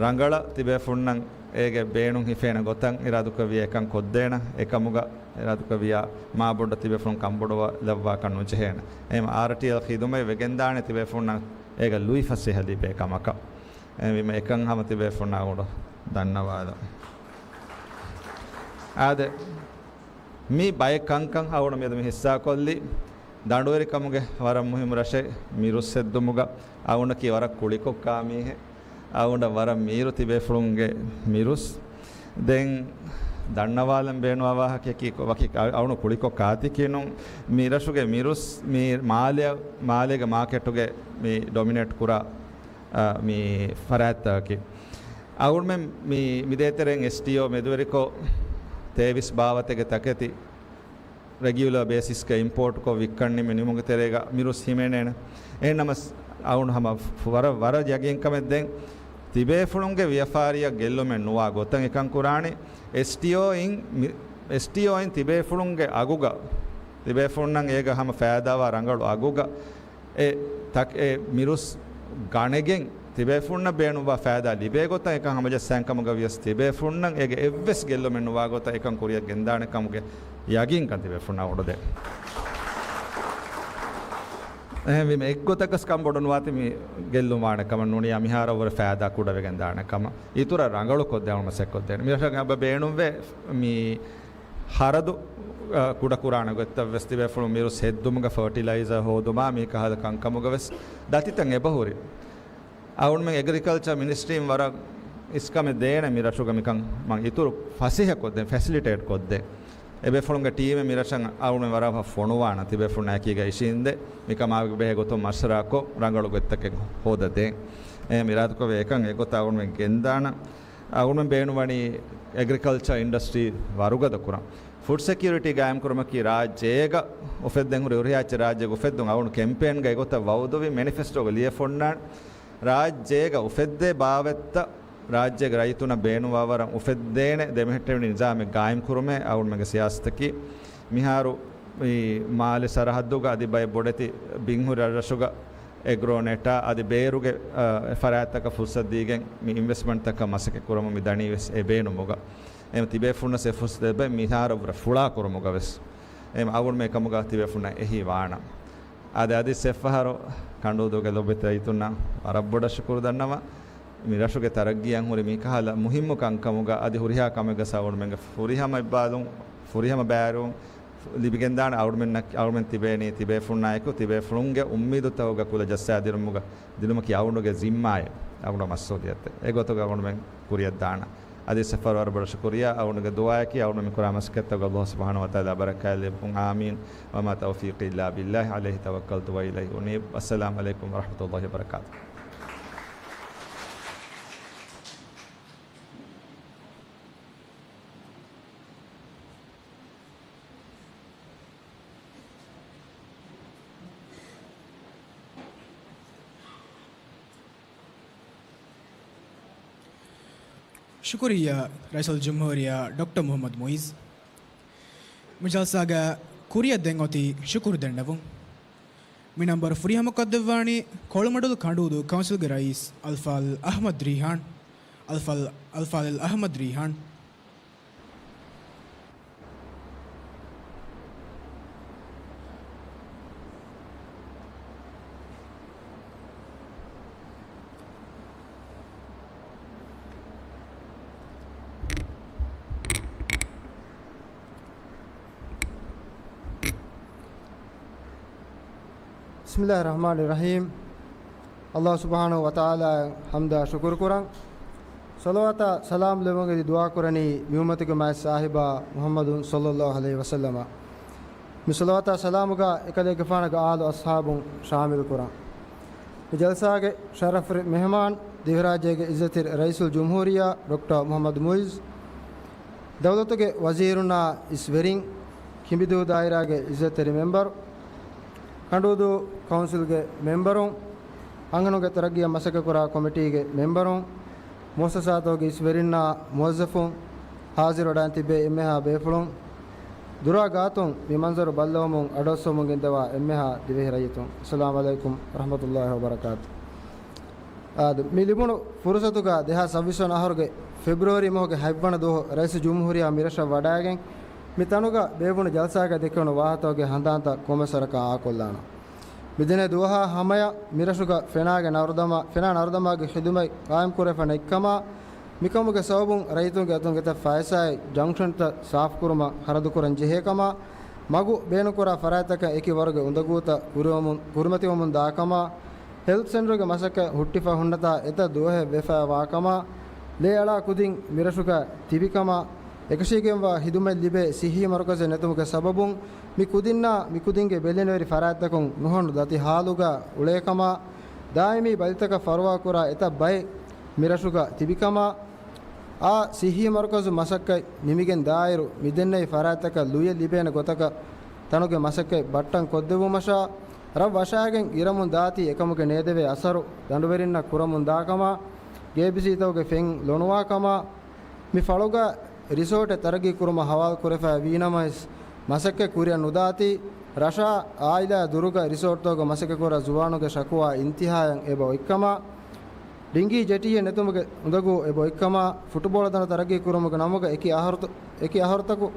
ރަނގަޅަށް ތިބޭފުޅުންނަށް އޭގެ ބޭނުން ހިފޭނެ ގޮތަށް އިރާދަކުރެއްވިއްޔާ އެކަން ކޮށްދޭނަ. އެކަމުގަ އިރާދަކުރެއްވިއްޔާ މާބޮޑަށް ތިބޭފުޅުން ކަންބޮޑުވާލައްވާކަށް ނުޖެހޭނެ. އެހެން އާރްޓީއެލް ޚިދުމަތް ވެގެންދާނެ ތިބޭފުޅުންނަށް އޭގަ ލުއިފަސޭހަ ލިބޭ ކަމަކަށް. އެހެންވީމަ އެކަން ހަމަ ތިބޭފުޅުންނާ އަޅުގަނޑު ދަންނަވާލަން. އާދެ، މި ބައެއް ކަންކަން އަޅުގަނޑު މިއަދު މި ހިއްސާކޮށްލީ ދަނޑުވެރިކަމުގެ ވަރަށް މުހިއްމު ރަށެއް މިރުސް ހެއްދުމުގަ އަޅުގަނޑަކީ ވަރަށް ކުޅިކޮށް ކާ މީހެއް. އަޅުގަނޑަށް ވަރަށް މީރު ތިބޭފުޅުންގެ މިރުސް. ދެން ދަންނަވާލަން ބޭނުންވާ ވާހަކައަކީ ކޮ-، ވަކި އަ-، އަޅުގަނޑު ކުޅިކޮށް ކާތަކީ ނޫން. މި ރަށުގެ މިރުސް މި މާލެ-، މާލޭގެ މާކެޓުގެ މި ޑޮމިނޭޓް ކުރާ، އަ، މި ފަރާތްތަކަކީ. އަޅުގަނޑުމެން މި، މި ދޭތެރެއިން އެސްޓީއޯ މެދުވެރިކޮށް ތޭވީސް ބާވަތެއްގެ ތަކެތި ރެގިއުލަރ ބޭސިސްގަ އިމްޕޯޓްކޮށް ވިއްކަން ނިމި ނިމުމުގެ ތެރޭގަ މިރުސް ހިމެނޭނެ. އެހެންނަމަސް އަޅުގަނޑު ހަމަ ވަރަށް، ވަރަށް ޔަގީންކަމެއް ދެން ތިބޭފުޅުންގެ ވިޔަފާރިއަށް ގެއްލުމެއް ނުވާ ގޮތަށް އެކަން ކުރާނީ. އެސްޓީއޯއިން މި-، އެސްޓީއޯއިން ތިބޭފުޅުންގެ އަގުގަ، ތިބޭފުޅުންނަށް އޭގަ ހަމަ ފައިދާވާ ރަނގަޅު އަގުގަ އެ ތަކް-، އެ މިރުސް ގަނެގެން ތިބޭފުޅުންނަށް ބޭނުންވާ ފައިދާ ލިބޭ ގޮތަށް އެކަން ހަމަޖައްސާން ކަމުގަ ވިޔަސް ތިބޭފުޅުންނަށް އޭގެ އެއްވެސް ގެއްލުމެއް ނުވާ ގޮތަށް އެކަން ކުރިއަށް ގެންދާނެ ކަމުގެ ޔަގީންކަން ތިބޭފުޅުންނަށް އުޑުދޭ. އެހެންވީމަ އެއްގޮތަކަސް ކަންބޮޑު ނުވާތީ މި ގެއްލުން ވާނެ ކަމަށް ނޫނިޔާ މިހާރަށްވުރެ ފައިދާ ކުޑަވެގެން ދާނެ ކަމަށް. އިތުރަށް ރަނގަޅު ކޮށްދޭން މަސައްކަތް ކޮށްދޭނެ. މިރަށަށް އެބަ ބޭނުންވޭ މި ހަރަދު، އަ، ކުޑަކުރާނެ ގޮތްތައް ވެސް ތިބޭފުޅުން މިރުސް ހެއްދުމުގަ ފަރޓިލައިޒަރ ހޯދުމާ މި ކަހަލަ ކަންކަމުގަ ވެސް ދަތިތައް އެބަހުރި. އަޅުގަނޑުމެން އެގްރިކަލްޗަރ މިނިސްޓްރީން ވަރަށް އިސްކަމެއް ދޭނެ މި ރަށުގަ މިކަން މަން އިތުރު ފަސޭހަކޮށްދޭން، ފެސިލިޓޭޓް ކޮށްދޭން. އެބޭފުޅުންގެ ޓީމެއް މި ރަށަށް އަޅުމެން ވަރަށް ފޮނުވާނަން ތިބޭފުޅުންނާ އެކީގަ އިށީނދެ، މިކަމާ ބެހޭ ގޮތުން މަޝްވަރާކޮށް ރަނގަޅު ގޮތްތަކެއް ހޯދަދޭން. އެހެން އިރާދަކޮށްވޭ އެކަން އެގޮތަށް އަޅުމެން ގެންދާނަން. އަޅުމެން ބޭނުންވަނީ އެގްރިކަލްޗަރ އިންޑަސްޓްރީ ވަރުގަދަ ކުރަން. ފުޑް ސެކިއުރިޓީ ގާއިމްކުރުމަކީ ރާއްޖޭގަ އުފެއްދެން ހުރި ހުރިހާ އެއްޗެއް ރާއްޖޭގަ އުފެއްދުން އަޅުން ކެމްޕޭންގަ އެގޮތަށް ވައުދުވި މެނިފެސްޓޯގަ ލިޔެފޮންނާނެ. ރާއްޖޭގަ އުފެއްދޭ ބާވަތްތައް ރާއްޖޭގެ ރައްޔިތުންނަށް ބޭނުންވާވަރަށް އުފެއްދޭނެ ދެމެހެއްޓެވިނި ނިޒާމެއް ގާއިމްކުރުމޭ އަޅުމެންގެ ސިޔާސަތަކީ. މިހާރު މި މާލެ ސަރަހައްދުގަ އަދި ބައެއް ބޮޑެތި ބިންހުރި ރަށްރަށުގަ އެގްރޯނެޓާ އަދި ބޭރުގެ، އަ، ފަރާތްތަކަށް ފުރުސަތު ދީގެން މި އިންވެސްޓްމަންޓްތަކަށް މަސައްކަތް ކުރަމުން މި ދަނީ ވެސް އެ ބޭނުމުގަ. އެ ތިބޭފުޅުންނަށް އެ ފުރުސަތު ދެއްވައި މިހާރަށްވުރެ ފުޅާ ކުރުމުގަ ވެސް އެ އަޅުމެން އެކަމުގަ ތިބޭފުޅުންނަށް އެހީ ވާނަން. އާދެ، އަދި އެއްފަހަރު ކަނޑޫދޫގެ ލޮބުވެތި ރައްޔިތުންނަށް ވަރަށް ބޮޑަށް ޝުކުރު ދަންނަވަން. މި ރަށުގެ ތަރައްގީއަށް ހުރި މިކަހަލަ މުހިއްމު ކަންކަމުގަ އަދި ހުރިހާ ކަމެއްގަ އަޅުމެންގެ ފުރިހަމަ އިއްބާލުން، ފުރިހަމަ ބައިވެރިވުން ލިބިގެންދާނެ. އަޅުމެންނަށް، އަޅުމެން ތިބޭނީ ތިބޭފުޅުންނާއެކު ތިބޭފުޅުންގެ އުއްމީދުތަކުގެ ކުލަ ޖައްސާދިނުމުގަ ދިނުމަކީ އަޅުގަނޑުގެ ޒިންމާއެއް، އަޅުގަނޑު މަސްއޫލިއްޔަތެއް. އެގޮތުގަ އަޅުމެން ކުރިއަށްދާނަން. އަދި އެއްފަހަރު ވަރަށް ބޮޑަށް ޝުކުރިއްޔާ އަޅުގަނޑުގެ ދުޢާއަކީ އަޅުގަނޑު މި ކުރާ މަސައްކަތްތަކުގަ ﷲ ސުބްޙާނަހޫ ވަތަޢާލާ ބަރަކާތް ލިޔެއްވުން. އާމީން. وما توفيقي إلا بالله عليه توكلت وإليه أنيب. والسلام عليكم ورحمة الله وبركاته. ޝުކުރިއްޔާ ރައީސުލްޖުމްހޫރިއްޔާ ޑޮކްޓަރ މުޙައްމަދު މުޢިއްޒު. މި ޖަލްސާގަ ކުރިއަށް ދެން އޮތީ ޝުކުރު ދެންނެވުން. މި ނަންބަރު ފުރިހަމަކޮށްދެއްވާނީ ކޮޅުމަޑުލު ކަނޑޫދޫ ކައުންސިލްގެ ރައީސް އަލްފާޟިލް އަޙްމަދު ރީޙާން، އަލްފާޟިލް، އަލްފާޟިލް އަޙްމަދު ރީޙާން. بسم الله الرحمن الرحيم. ﷲ ސުބްޙާނަހޫ ވަތަޢާލާއަށް ޙަމްދާ ޝުކުރު ކުރަން. ޞަލަވާތާ ސަލާމް ލެއްވުމުގެ ދުޢާ ކުރަނީ މި އުއްމަތުގެ މާތް ސާހިބާ މުޙައްމަދު ޞައްލައްލާހު ޢަލައިހި ވަސައްލަމަށް. މި ޞަލަވާތާ ސަލާމުގަ އެކަލޭގެފާނުގެ އާލު އަޞްޙާބުން ޝާމިލު ކުރަން. މި ޖަލްސާގެ ޝަރަފުވެރި މެހެމާން ދިވެހިރާއްޖޭގެ އިއްޒަތްތެރި ރައީސުލްޖުމްހޫރިއްޔާ ޑޮކްޓަރ މުޙައްމަދު މުޢިއްޒު، ދައުލަތުގެ ވަޒީރުންނާ އިސް ވެރިން، ކިނބިދޫ ދާއިރާގެ އިއްޒަތްތެރި މެމްބަރު، ކަނޑޫދޫ ކައުންސިލްގެ މެމްބަރުން، އަންހެނުންގެ ތަރައްގީއަށް މަސައްކަތްކުރާ ކޮމިޓީގެ މެމްބަރުން، މުއައްސަސާތަކުގެ އިސް ވެރިންނާ މުވައްޒަފުން، ހާޒިރުވެޑާން ތިއްބެވި އެންމެހާ ބޭފުޅުން، ދުރާ ގާތުން މި މަންޒަރު ބައްލަވަމުން އަޑުއައްސަވަމުން ގެންދަވާ އެންމެހާ ދިވެހި ރައްޔިތުން، އައްސަލާމު ޢަލައިކުމް ވަރަޙްމަތުﷲި ވަބަރަކާތު. އާދެ، މި ލިބުނު ފުރުޞަތުގަ ދެހާސް ސައްބީސް ވަނަ އަހަރުގެ ފެބްރުއަރީ މަހުގެ ހަތްވަނަ ދުވަހު ރައީސުލްޖުމްހޫރިއްޔާ މި ރަށަށް ވަޑައިގެން، މި ތަނުގަ ބޭއްވުނު ޖަލްސާގަ ދެކެވުނު ވާހަކަތަކުގެ ހަނދާންތައް ކޮންމެސް ވަރަކަށް އާކޮށްލާނަން. މިދެންނެވި ދުވަހާ ހަމަޔަށް މިރަށުގަ ފެނާގެ ނަރުދަމާ، ފެނާ ނަރުދަމާގެ ޚިދުމަތް ޤާއިމްކުރެވިފަ ނެތްކަމާ، މިކަމުގެ ސަބަބުން ރައްޔިތުންގެ އަތުން އެތައް ފައިސާއެއް ޖަންކްޝަންތައް ސާފުކުރުމަށް ޚަރަދުކުރަން ޖެހޭކަމާ، މަގު ބޭނުންކުރާ ފަރާތްތަކަށް އެކި ވަރުގެ އުނދަގޫތައް ކުރިއަށް، ކުރިމަތިވަމުން ދާކަމާ، ހެލްތު ސެންޓަރުގެ މަސައްކަތް ހުއްޓިފަ ހުންނަތާ އެތައް ދުވަހެއް ވެފައިވާކަމާ، ލޭއަޅާ ކުދިން މިރަށުގަ ތިބިކަމާ، އެކަށީގެންވާ ޚިދުމަތް ލިބޭ ޞިއްޙީ މަރުކަޒެއް ނެތުމުގެ ސަބަބުން މި ކުދިންނާ މި ކުދިންގެ ބެލެނިވެރި ފަރާތްތަކުން ނުހަނު ދަތި ޙާލުގަ އުޅޭކަމާ، ދާއިމީ ބަލިތަކަށް ފަރުވާކުރާ އެތައް ބައެއް މިރަށުގަ ތިބިކަމާ، އާ ޞިއްޙީ މަރުކަޒު މަސައްކަތް ނިމިގެން ދާއިރު މިދެންނެވި ފަރާތްތަކަށް ލުޔެއް ލިބޭނެ ގޮތަކަށް ތަނުގެ މަސައްކަތް ބައްޓަން ކޮށްދެއްވުމަށާ، ރަށް ވަށާގެން އިރަމުން ދާތީ އެކަމުގެ ނޭދެވޭ އަސަރު ދަނޑުވެރިންނަށް ކުރަމުން ދާކަމާ، ގޭބިސީތަކުގެ ފެން ލޮނުވާކަމާ، މި ފަޅުގަ ރިސޯޓެއް ތަރައްގީ ކުރުމަށް ހަވާލު ކުރެފައި ވީނަމަވެސް، މަސައްކަތް ކުރިއަށް ނުދާތީ، ރަށާ އާއިލާއާ ދުރުގަ ރިސޯޓްތަކުގަ މަސައްކަތްކުރާ ޒުވާނުންގެ ޝަކުވާ އިންތިހާއަށް އެބަ އޮތްކަމާ، ޑިންގީ ޖެޓީއެއް ނެތުމުގެ އުނދަގޫ އެބަ އޮތްކަމާ، ފުޓުބޯޅަ ދަނޑު ތަރައްގީ ކުރުމުގެ ނަމުގަ އެކި އަހަރުތަ-، އެކި އަހަރުތަކު،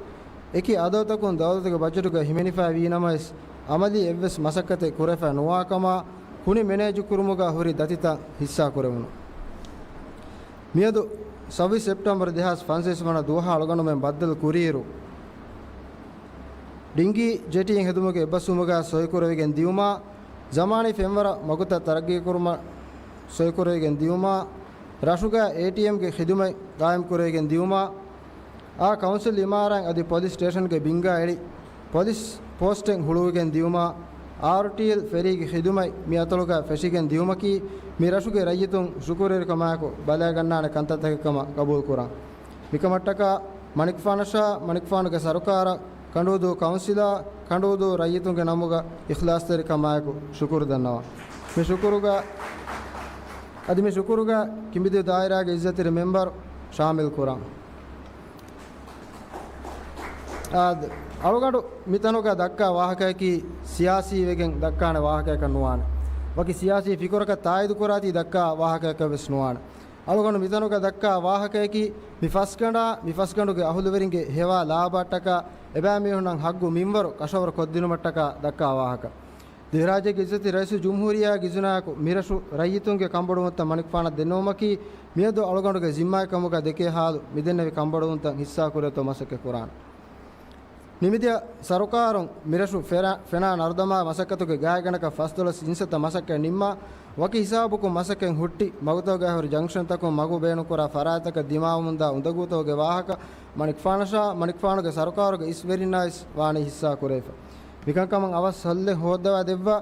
އެކި އަދަދުތަކުން ދައުލަތުގެ ބަޖެޓުގަ ހިމެނިފައި ވީނަމަވެސް، އަމަލީ އެއްވެސް މަސައްކަތެއް ކުރެފައި ނުވާކަމާ، ކުނި މެނޭޖު ކުރުމުގަ ހުރި ދަތިތައް ހިއްސާ ކުރެވުނު. މިއަދު ސައްބީސް ސެޕްޓެމްބަރު ދެހާސް ފަންސަވީސް ވަނަ ދުވަހާ އަޅުގަނޑުމެން ބައްދަލު ކުރިއިރު، ޑިންގީ ޖެޓީއެއް ހެދުމުގެ އެއްބަސްވުމުގަ ސޮއިކުރެވިގެން ދިއުމާ، ޒަމާނީ ފެންވަރަށް މަގުތައް ތަރައްގީކުރުމަށް ސޮއިކުރެވިގެން ދިއުމާ، ރަށުގަ އޭޓީއެމްގެ ޚިދުމަތް ގާއިމްކުރެވިގެން ދިއުމާ، އާ ކައުންސިލް އިމާރާތް އަދި ޕޮލިސް ސްޓޭޝަންގެ ބިންގާ އެޅި ޕޮލިސް ޕޯސްޓެއް ހުޅުވިގެން ދިއުމާ، އާރުޓީއެލް ފެރީގެ ޚިދުމަތް މި އަތޮޅުގަ ފެށިގެން ދިއުމަކީ، މި ރަށުގެ ރައްޔިތުން ޝުކުރުވެރިކަމާއެކު ބަލައިގަންނާނެ ކަންތައްތަކެއް ކަމަށް ގަބޫލުކުރަން. މިކަމަށްޓަކާ މަނިކުފާނަށާ، މަނިކުފާނުގެ ސަރުކާރަށް، ކަނޑޫދޫ ކައުންސިލާ، ކަނޑޫދޫ ރައްޔިތުންގެ ނަމުގަ އިޚްލާޞްތެރިކަމާއެކު ޝުކުރު ދަންނަވަން. މި ޝުކުރުގަ، އަދި މި ޝުކުރުގަ ކިނބިދޫ ދާއިރާގެ އިއްޒަތްތެރި މެމްބަރު ޝާމިލް ކުރަން. އާދެ، އަޅުގަނޑު މިތަނުގަ ދައްކާ ވާހަކަޔަކީ ސިޔާސީ ވެގެން ދައްކާނެ ވާހަކަޔަކަށް ނުވާނެ. ވަކި ސިޔާސީ ފިކުރަކަށް ތާއީދު ކުރާތީ ދައްކާ ވާހަކަޔަކަށް ވެސް ނުވާނެ. އަޅުގަނޑު މިތަނުގަ ދައްކާ ވާހަކަޔަކީ، މި ފަސްގަނޑާ، މި ފަސްގަނޑުގެ އަހުލުވެރިންގެ ހެވާ ލާބާއަށްޓަކާ، އެބައިމީހުންނަށް ހައްގު މިންވަރު ކަށަވަރު ކޮށްދިނުމަށްޓަކާ ދައްކާ ވާހަކަ. ދިވެހިރާއްޖޭގެ އިއްޒަތީ ރައީސުލްޖުމްހޫރިއްޔާގެ އިޒުނާއެކު މިރަށު ރައްޔިތުންގެ ކަންބޮޑުވުންތައް މަނިކުފާނަށް ދެންނެވުމަކީ، މިއަދު އަޅުގަނޑުގެ ޒިންމާގެ ކަމުގަ ދެކޭ ހާލު މިދެންނެވި ކަންބޮޑުވުންތައް ހިއްސާކުރޭތޯ މަސައްކަތް ކުރާނެ. ނިމިދިޔަ ސަރުކާރުން މިރަށު ފެރާ-، ފެނާ ނަރުދަމާ މަސައްކަތުގެ ގާތްގަނޑަކަށް ފަސްދޮޅަސް އިންސައްތަ މަސައްކަތް ނިންމާ، ވަކި ހިސާބަކުން މަސައްކަތް ހުއްޓި، މަގުތަކުގައި ހުރި ޖަންކްޝަންތަކުން މަގު ބޭނުންކުރާ ފަރާތްތަކަށް ދިމާވަމުންދާ އުނދަގޫތަކުގެ ވާހަކަ، މަނިކުފާނަށާ، މަނިކުފާނުގެ ސަރުކާރުގެ އިސްވެރިންނާ ވެސް ވާނީ ހިއްސާ ކުރެވިފަ. މިކަންކަމަށް އަވަސް ހައްލެއް ހޯއްދަވާ ދެއްވާ،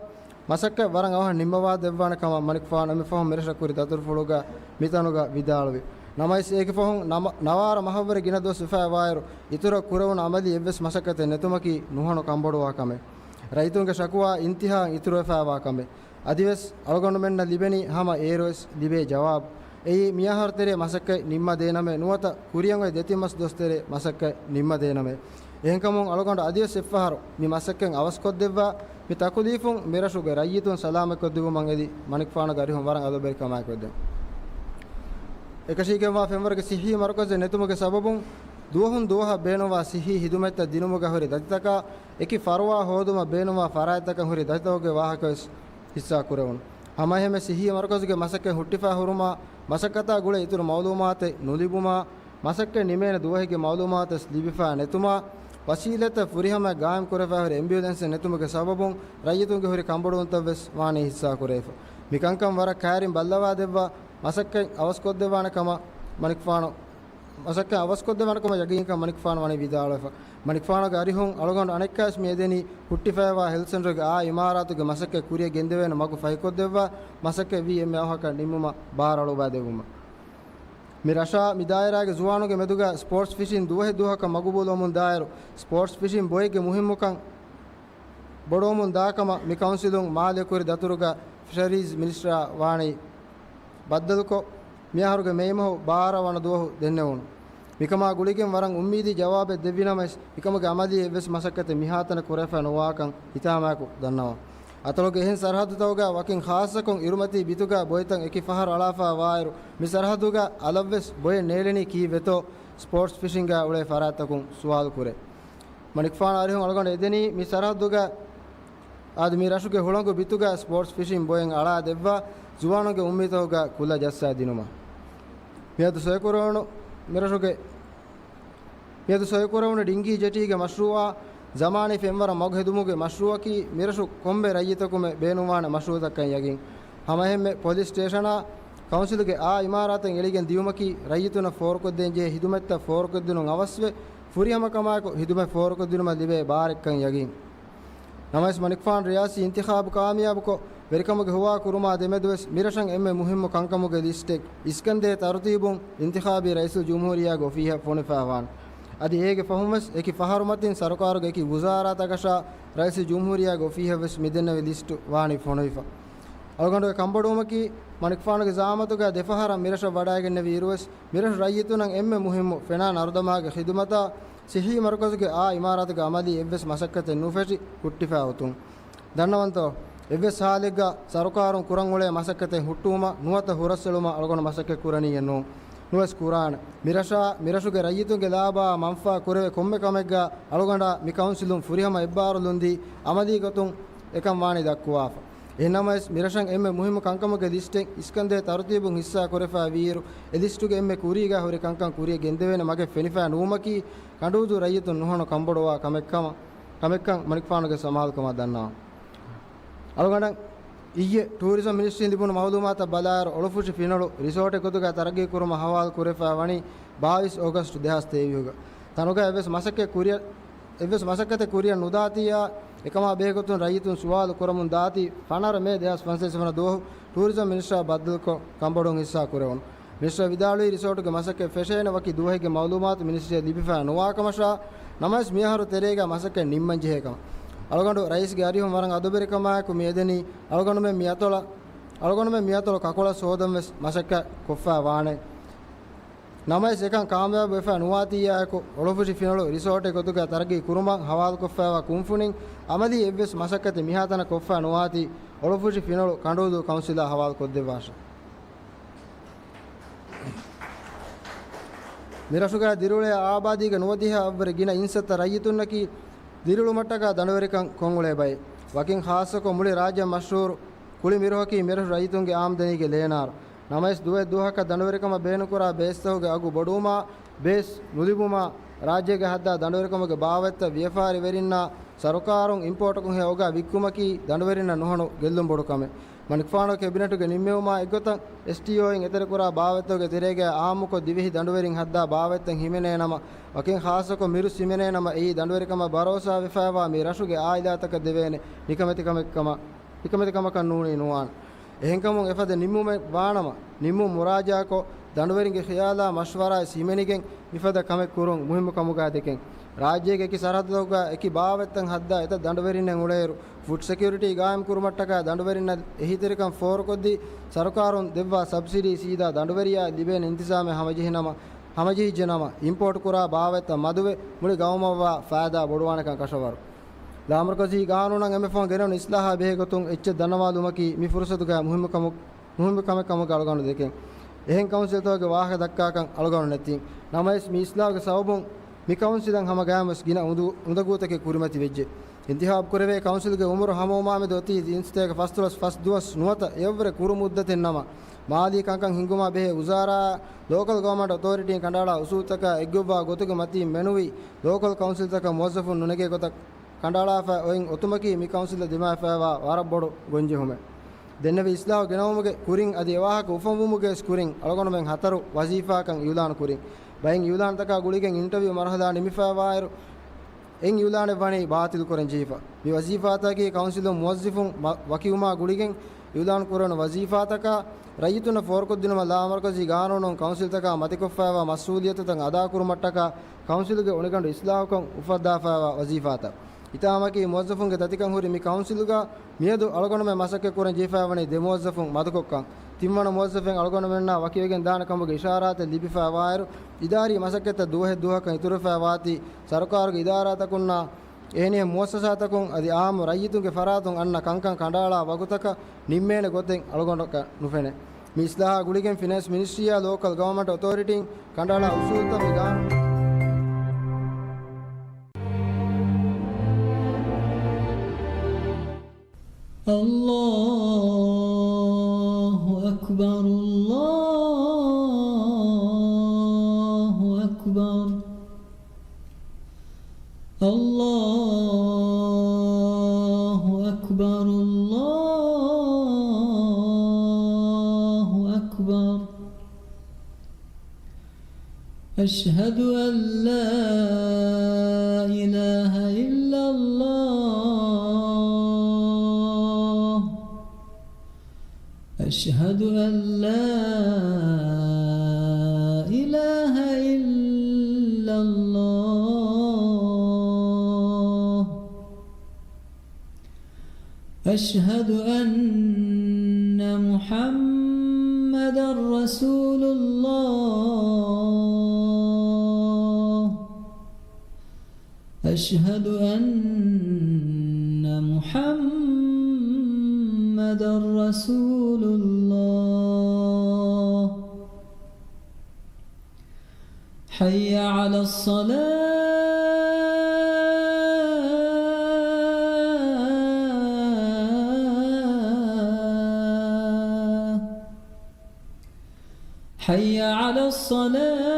މަސައްކަތް ވަރަށް އަވަހަށް ނިންމަވާ ދެއްވާނެ ކަމަށް މަނިކުފާނު އެންމެ ފަހުން މިރަށަށް ކުރި ދަތުރުފުޅުގަ މިތަނުގަ ވިދާޅުވި. ނަމަވެސް އޭގެ ފަހުން ނަމަ-، ނަވާރަ މަހަށްވުރެ ގިނަ ދުވަސް ވެފައިވާއިރު، އިތުރަށް ކުރެވުނު އަމަލީ އެއްވެސް މަސައްކަތެއް ނެތުމަކީ ނުހަނު ކަންބޮޑުވާ ކަމެއް. ރައްޔިތުންގެ ޝަކުވާ އިންތިހާއަށް އިތުރުވެފައިވާ ކަމެއް. އަދިވެސް އަޅުގަނޑުމެންނަށް ލިބެނީ ހަމަ އޭރުވެސް ލިބޭ ޖަވާބު. އެއީ މިއަހަރު ތެރޭ މަސައްކަތް ނިންމަދޭނަމޭ ނުވަތަ ކުރިއަށް އޮތް ދެތިން މަސް ދުވަސް ތެރޭ މަސައްކަތް ނިންމަދޭނަމޭ. އެހެންކަމުން އަޅުގަނޑު އަދިވެސް އެއްފަހަރު މި މަސައްކަތް އަވަސްކޮށްދެއްވާ، މި ތަކުލީފުން މިރަށުގެ ރައްޔިތުން ސަލާމަތްކޮށްދިއުމަށް އެދި މަނިކުފާނުގެ އަރިހުން ވަރަށް އަލުބެރިކަމާއެކު ވެއްދެން. އެކަށީގެންވާ ފެންވަރުގެ ސިއްހީ މަރުކަޒެއް ނެތުމުގެ ސަބަބުން ދުވަހުން ދުވަހަށް ބޭނުންވާ ސިއްހީ ހިދުމަތްތައް ދިނުމުގަ ހުރި ދަތިތަކާ، އެކި ފަރުވާ ހޯދުމަށް ބޭނުންވާ ފަރާތްތަކަށް ހުރި ދަތިތަކުގެ ވާހަކަވެސް ހިއްސާ ކުރެވުނު. ހަމައެހެންމެ ސިއްހީ މަރުކަޒުގެ މަސައްކަތް ހުއްޓިފަ ހުރުމާ، މަސައްކަތާ ގުޅޭ އިތުރު މައުލޫމާތެއް ނުލިބުމާ، މަސައްކަތް ނިމޭނެ ދުވަހެއްގެ މައުލޫމާތެއް ލިބިފަ ނެތުމާ، ވަސީލަތްތައް ފުރިހަމަ ގާއިމް ކުރެފަ ހުރި އެމްބިއުލެންސެއް ނެތުމުގެ ސަބަބުން ރައްޔިތުންގެ ހުރި ކަންބޮޑުވުންތައް ވެސް ވާނީ ހިއްސާ ކުރެވިފަ. މިކަންކަން ވަރަށް ކައިރިން ބައްލަވާ ދެއްވާ، މަސައްކަތް އަވަސްކޮށްދެއްވާނެ ކަމަށް މަނިކުފާނު، މަސައްކަތް އަވަސްކޮށްދެއްވާނެ ކަމަށް ޔަގީންކަން މަނިކުފާނު ވަނީ ވިދާޅުވެފަ. މަނިކުފާނުގެ އަރިހުން އަޅުގަނޑު އަނެއްކާވެސް މި އެދެނީ ހުއްޓިފައިވާ ހެލްތު ސެންޓަރުގެ އާ އިމާރާތުގެ މަސައްކަތް ކުރިއަށް ގެންދެވޭނެ މަގު ފަހިކޮށްދެއްވާ، މަސައްކަތް ވީ އެންމެ އަވަހަކަށް ނިންމުމަށް ބާރު އަޅުވާދެއްވުމަށް. މި ރަށާ މި ދާއިރާގެ ޒުވާނުންގެ މެދުގަ ސްޕޯޓްސް ފިޝިން ދުވަހެއް ދުވަހަކަށް މަގުބޫލުވަމުން ދާއިރު، ސްޕޯޓްސް ފިޝިން ބޮއެއްގެ މުހިއްމުކަން ބޮޑުވަމުން ދާކަމަށް މި ކައުންސިލުން މާލެ ކުރި ދަތުރުގަ ފިޝަރީޒް މިނިސްޓަރާ ވާނީ ބައްދަލުކޮށް، މިއަހަރުގެ މޭ މަހު ބާރަ ވަނަ ދުވަހު ދެންނެވުނު. މިކަމާ ގުޅިގެން ވަރަށް އުއްމީދީ ޖަވާބެއް ދެއްވި ނަމަވެސް، މިކަމުގެ އަމަލީ އެއްވެސް މަސައްކަތެއް މިހާތަނަށް ކުރެފަ ނުވާކަން ހިތާމައަކު ދަންނަވަން. އަތޮޅުގެ އެހެން ސަރަހައްދުތަކުގަ ވަކިން ޚާއްޞަކޮށް އިރުމަތީ ބިތުގަ ބޮއެތައް އެކި ފަހަރު އަޅާފަ ވާއިރު، މި ސަރަހައްދުގަ އަލަށްވެސް ބޮއެއް ނޭޅެނީ ކީއްވެތޯ ސްޕޯޓްސް ފިޝިންގާ އުޅޭ ފަރާތްތަކުން ސުވާލު ކުރޭ. މަނިކުފާނު އަރިހުން އަޅުގަނޑު އެދެނީ މި ސަރަހައްދުގަ އާދެ، މި ރަށުގެ ހުޅަނގު ބިތުގަ ސްޕޯޓްސް ފިޝިން ބޮއެއް އަޅާ ދެއްވާ، ޒުވާނުންގެ އުއްމީދުތަކުގަ ކުލަ ޖައްސާ ދިނުމަށް. މިއަދު ސޮއިކުރެވުނު މިރަށުގެ، މިއަދު ސޮއިކުރެވުނު ޑިންގީ ޖެޓީގެ މަޝްރޫއާ، ޒަމާނީ ފެންވަރަށް މަގު ހެދުމުގެ މަޝްރޫއަކީ، މިރަށު ކޮންމެ ރައްޔިތަކުމެ ބޭނުންވާނެ މަޝްރޫއަކަށް ޔަގީން. ހަމައެހެންމެ ޕޮލިސް ސްޓޭޝަނާ، ކައުންސިލުގެ އާ އިމާރާތެއް އެޅިގެން ދިޔުމަކީ، ރައްޔިތުންނަށް ފޯރުކޮށްދޭން ޖެހޭ ހިދުމަތްތައް ފޯރުކޮށްދިނުން އަވަސްވެ، ފުރިހަމަކަމާއެކު ހިދުމަތް ފޯރުކޮށްދިނުމަށް ލިބޭ ބާރެއްކަން ޔަގީން. ނަމަވެސް، މަނިކުފާނު ރިޔާސީ އިންތިޚާބު ކާމިޔާބުކޮށް، ވެރިކަމުގެ ހުވާ ކުރުމާ ދެމެދުވެސް، މިރަށަށް އެންމެ މުހިއްމު ކަންކަމުގެ ލިސްޓެއް އިސްކަންދޭ ތަރުތީބުން އިންތިޚާބީ ރައީސުލްޖުމްހޫރިއްޔާގެ އޮފީހަށް ފޮނުވިފައިވާނެ. އަދި އޭގެ ފަހުންވެސް، އެކި ފަހަރުމަތިން ސަރުކާރުގެ އެކި ވުޒާރާތަކަށާ ރައީސުލްޖުމްހޫރިއްޔާގެ އޮފީހަށްވެސް މިދެންނެވި ލިސްޓު ވާނީ ފޮނުވިފަ. އަޅުގަނޑުގެ ކަންބޮޑުވުމަކީ، މަނިކުފާނުގެ ޒައާމަތުގަ ދެފަހަރަށް މިރަށަށް ވަޑައިގެންނެވި އިރުވެސް، މިރަށު ރައްޔިތުންނަށް އެންމެ މުހިއްމު ފެނާ ނަރުދަމާގެ ޚިދުމަތާ، ސިއްހީ މަރުކަޒުގެ އާ އިމާރާތުގެ އަމަލީ އެއްވެސް މަސައްކަތެއް ނުފެށި ހުއްޓިފަ އޮތުން. ދަންނަވަންތޯ، އެއްވެސް ހާލެއްގަ ސަރުކާރުން ކުރަން އުޅޭ މަސައްކަތެއް ހުއްޓުވުމަށް ނުވަތަ ހުރަސްއެޅުމަށް އަޅުގަނޑު މަސައްކަތް ކުރަނީއެއް ނޫން. ނުވެސް ކުރާނެ. މިރަށާ، މިރަށުގެ ރައްޔިތުންގެ ލާބާ މަންފާ ކުރެވޭ ކޮންމެ ކަމެއްގަ އަޅުގަނޑާ މި ކައުންސިލުން ފުރިހަމަ އެއްބާރުލުންދީ އަމަލީ ގޮތުން އެކަން ވާނީ ދައްކުވާފަ. އެހެންނަމަވެސް، މިރަށަށް އެންމެ މުހިއްމު ކަންކަމުގެ ލިސްޓެއް އިސްކަންދޭ ތަރުތީބުން ހިއްސާ ކުރެފަ ވީއިރު، އެ ލިސްޓުގެ އެންމެ ކުރީގަ ހުރި ކަންކަން ކުރިއަށް ގެންދެވޭނެ މަގެއް ފެނިފަ ނުވުމަކީ، ކަނޑޫދޫ ރައްޔިތުން ނުހަނު ކަންބޮޑުވާ ކަމެއްކަމަށް، ކަމެއްކަން މަނިކުފާނުގެ ސަމާލުކަމަށް ދަންނަވަން. އަޅުގަނޑަށް އިއްޔެ ޓޫރިޒަމް މިނިސްޓްރީން ލިބުނު މައުލޫމާތަށް ބަލާއިރު، އޮޅުފުށި ފިނޮޅު ރިސޯޓެއް ގޮތުގައި ތަރައްގީ ކުރުމަށް ހަވާލު ކުރެފައި ވަނީ ބާވީސް އޯގަސްޓް ދެހާސް ތޭވީހުގަ. ތަނުގައި އެއްވެސް މަސައްކަތް ކުރިއަށް، އެއްވެސް މަސައްކަތެއް ކުރިއަށް ނުދާތީއާ، އެކަމާ ބެހޭގޮތުން ރައްޔިތުން ސުވާލު ކުރަމުން ދާތީ، ފަނަރަ މޭ ދެހާސް ފަންސަވީސް ވަނަ ދުވަހު ޓޫރިޒަމް މިނިސްޓަރ ބައްދަލުކޮށް ކަންބޮޑުވުން ހިއްސާ ކުރެވުނު. މިނިސްޓަރ ވިދާޅުވީ، ރިސޯޓުގެ މަސައްކަތް ފެށޭނެ ވަކި ދުވަހެއްގެ މައުލޫމާތު މިނިސްޓްރީއަށް ލިބިފައި ނުވާކަމަށާ، ނަމަވެސް މިއަހަރު ތެރޭގަ މަސައްކަތް ނިންމަން ޖެހޭ ކަމަށް. އަޅުގަނޑު ރައީސްގެ އަރިހުން ވަރަށް އަދުބެރިކަމާއެކު މިއެދެނީ، އަޅުގަނޑުމެން މި އަތޮޅަށް، އަޅުގަނޑުމެން މި އަތޮޅު ކަކުޅަށް ސޯދަން ވެސް މަސައްކަތް ކޮށްފައި ވާނެ. ނަމަވެސް އެކަން ކާމިޔާބު ވެފައި ނުވާތީއާއެކު، އޮޅުފުށި ފިނޮޅު ރިސޯޓެއް ގޮތުގައި ތަރައްގީ ކުރުމަށް ހަވާލުކޮށްފައިވާ ކުންފުނިން އަމަލީ އެއްވެސް މަސައްކަތެއް މިހާތަނަށް ކޮށްފައި ނުވާތީ، އޮޅުފުށި ފިނޮޅު ކަނޑުއުދޫ ކައުންސިލާ ހަވާލު ކޮށްދެއްވާށެ. މި ރަށުގައި ދިރިއުޅޭ އާބާދީގެ ނުވަދިހަ އަށްވުރެ ގިނަ އިންސައްތަ ރައްޔިތުންނަކީ، ދިރިއުޅުމަށްޓަކާ ދަނޑުވެރިކަން ކޮށްއުޅޭ ބައެއް. ވަކިން ޚާއްޞަކޮށް މުޅި ރާއްޖެއަށް މަޝްހޫރު ކުޅި މިރުހަކީ މިރަށު ރައްޔިތުންގެ އާމްދަނީގެ ލޭނާރު. ނަމަވެސް، ދުވަހެއް ދުވަހަކަށް ދަނޑުވެރިކަމަށް ބޭނުންކުރާ ބޭސްތަކުގެ އަގު ބޮޑުވުމާ، ބޭސް ނުލިބުމާ، ރާއްޖޭގެ ހައްދާ ދަނޑުވެރިކަމުގެ ބާވަތްތައް ވިޔަފާރިވެރިންނާ ސަރުކާރުން އިމްޕޯޓަކުން ހެޔޮ އޮގާ ވިއްކުމަކީ ދަނޑުވެރިންނަށް ނުހަނު ގެއްލުން ބޮޑު ކަމެއް. މަނިކުފާނު ކެބިނެޓުގެ ނިންމެވުމާ އެއްގޮތަށް، އެސްޓީއޯއިން އެތެރެކުރާ ބާވަތްތަކުގެ ތެރޭގަ އާއްމުކޮށް ދިވެހި ދަނޑުވެރިން ހައްދާ ބާވަތްތައް ހިމެނޭނަމަ، ވަކިން ޚާއްޞަކޮށް މިރުސް ހިމެނޭނަމަ، އެއީ ދަނޑުވެރިކަމަށް ބަރޯސާވެފައިވާ މި ރަށުގެ އާއިލާތަކަށް ދެވޭނެ ނިކަމެތިކަމެއް ކަމަށް، ނިކަމެތިކަމަކަށް ނޫނީ ނުވާނެ. އެހެންކަމުން އެފަދަ ނިންމުމެއް ވާނަމަ، ނިންމުން މުރާޖާކޮށް، ދަނޑުވެރިންގެ ޚިޔާލާ މަޝްވަރާވެސް ހިމެނިގެން މިފަދަ ކަމެއް ކުރުން މުހިއްމު ކަމުގައި ދެކެން. ރާއްޖޭގެ އެކި ސަރަހައްދުތަކުގަ އެކި ބާވަތްތައް ހައްދާ އެތައް ދަނޑުވެރިންނެއް އުޅޭއިރު، ފުޑް ސެކިއުރިޓީ ގާއިމް ކުރުމަށްޓަކާ ދަނޑުވެރިންނަށް އެހީތެރިކަން ފޯރުކޮށްދީ، ސަރުކާރުން ދެއްވާ ސަބްސިޑީ ސީދާ ދަނޑުވެރިޔާ ލިބޭނެ އިންތިޒާމެއް ހަމަޖެހިނަމަ، ހަމަޖެހިއްޖެނަމަ، އިމްޕޯޓް ކުރާ ބާވަތްތައް މަދުވެ، މުޅި ގައުމަށްވާ ފައިދާ ބޮޑުވާނެކަން ކަށަވަރު. ލާމަރުކަޒީ ގާނޫނަށް އެންއެފްއޯން ގެނެވުނު އިސްލާހާ ބެހޭ ގޮތުން އެއްޗެއް ދަންނަވާލުމަކީ މި ފުރުސަތުގައި މުހިއްމު ކަމެއް، މުހިއްމު ކަމެއް ކަމުގައި އަޅުގަނޑު ދެކެން. އެހެން ކައުންސިލްތަކުގެ ވާހަކަ ދައްކާކަން އަޅުގަނޑު ނެތިން. ނަމަވެސް، މި އިސްލާހުގެ ސަބަބުން މި ކައުންސިލަށް ހަމަ ގާތް ވެސް ގިނަ އުނދަ، އުނދަގޫތަކެއް ކުރިމަތި ވެއްޖެ. އިންތިހާބު ކުރެވޭ ކައުންސިލްގެ އުމުރު ހަމަވުމާމެދު އޮތީ ތިން ސަތޭކަ ފަސްދޮޅަސް ފަސް ދުވަސް ނުވަތަ އެއަށްވުރެ ކުރު މުއްދަތެއް ނަމަ، މާލީ ކަންކަން ހިންގުމާ ބެހޭ ވުޒާރާއާ ލޯކަލް ގަވަމަންޓް އޮތޯރިޓީން ކަނޑައަޅާ އުސޫލުތަކާ އެއްގޮއްވާ ގޮތުގެ މަތީން މެނުވީ، ލޯކަލް ކައުންސިލްތަކަށް މުވައްޒަފުން ނުނެގޭ ގޮތަށް ކަނޑައަޅާފަ އޮތް އޮތުމަކީ މި ކައުންސިލަށް ދިމާވެފައިވާ ވަރަށް ބޮޑު ގޮންޖެހުމެއް. ދެންނެވި އިސްލާހު ގެނައުމުގެ ކުރިން އަދި އެވާހަކަ އުފަންވުމުގެ ވެސް ކުރިން އަޅުގަނޑުމެން ހަތަރު ވަޒީފާކަން އިއުލާން ކުރިން. ބައެއް އިއުލާންތަކާ ގުޅިގެން އިންޓަވިއު މަރުހަލާ ނިމިފައިވާއިރު، އެއް އިއުލާނެއް ވަނީ ބާތިލުކުރަން ޖެހިފަ. މި ވަޒީފާތަކަކީ ކައުންސިލުން މުވައްޒިފުން މަ، ވަކިވުމާ ގުޅިގެން އިއުލާން ކުރެވުނު ވަޒީފާތަކާ، ރައްޔިތުންނަށް ފޯރުކޮށްދިނުމަށް ލާމަރުކަޒީ ގާނޫނުން ކައުންސިލްތަކާ މަތިކޮށްފައިވާ މަސްއޫލިއްޔަތުތައް އަދާކުރުމަށްޓަކާ، ކައުންސިލުގެ އޮނިގަނޑު އިސްލާހުކޮށް އުފައްދާފައިވާ ވަޒީފާތައް. ހިތާމަކީ މުވައްޒަފުންގެ ދަތިކަން ހުރި މި ކައުންސިލުގަ މިއަދު އަޅުގަނޑުމެން މަސައްކަތް ކުރަން ޖެހިފައިވަނީ ދެ މުވައްޒަފުން މަދުކޮށްކަން. ތިންވަނަ މުވައްޒަފެއް އަޅުގަނޑުމެންނާ ވަކިވެގެން ދާނެ ކަމުގެ އިޝާރާތެއް ލިބިފައިވާއިރު، އިދާރީ މަސައްކަތްތައް ދުވަހެއް ދުވަހަކަށް އިތުރުވެފައިވާތީ، ސަރުކާރުގެ އިދާރާތަކުންނާ އެހެނިހެން މުއައްސަސާތަކުން އަދި އާއްމު ރައްޔިތުންގެ ފަރާތުން އަންނަ ކަންކަން ކަނޑައަޅާ ވަގުތަކަށް ނިންމޭނެ ގޮތެއް އަޅުގަނޑަކަށް ނުފެނޭ. މި އިސްލާހާ ގުޅިގެން ފިނޭންސް މިނިސްޓްރީއާ ލޯކަލް ގަވަމަންޓް އޮތޯރިޓީން ކަނޑައަޅާ އުސޫލުތައް މި ގާނޫނު الله أكبر، الله أكبر، الله أكبر، الله أكبر. أشهد أن لا إله إلا الله. أشهد أن لا إله إلا الله. أشهد أن محمدا رسول الله. أشهد أن محمدا رسول الله. حي على الصلاة. حي على الصلاة.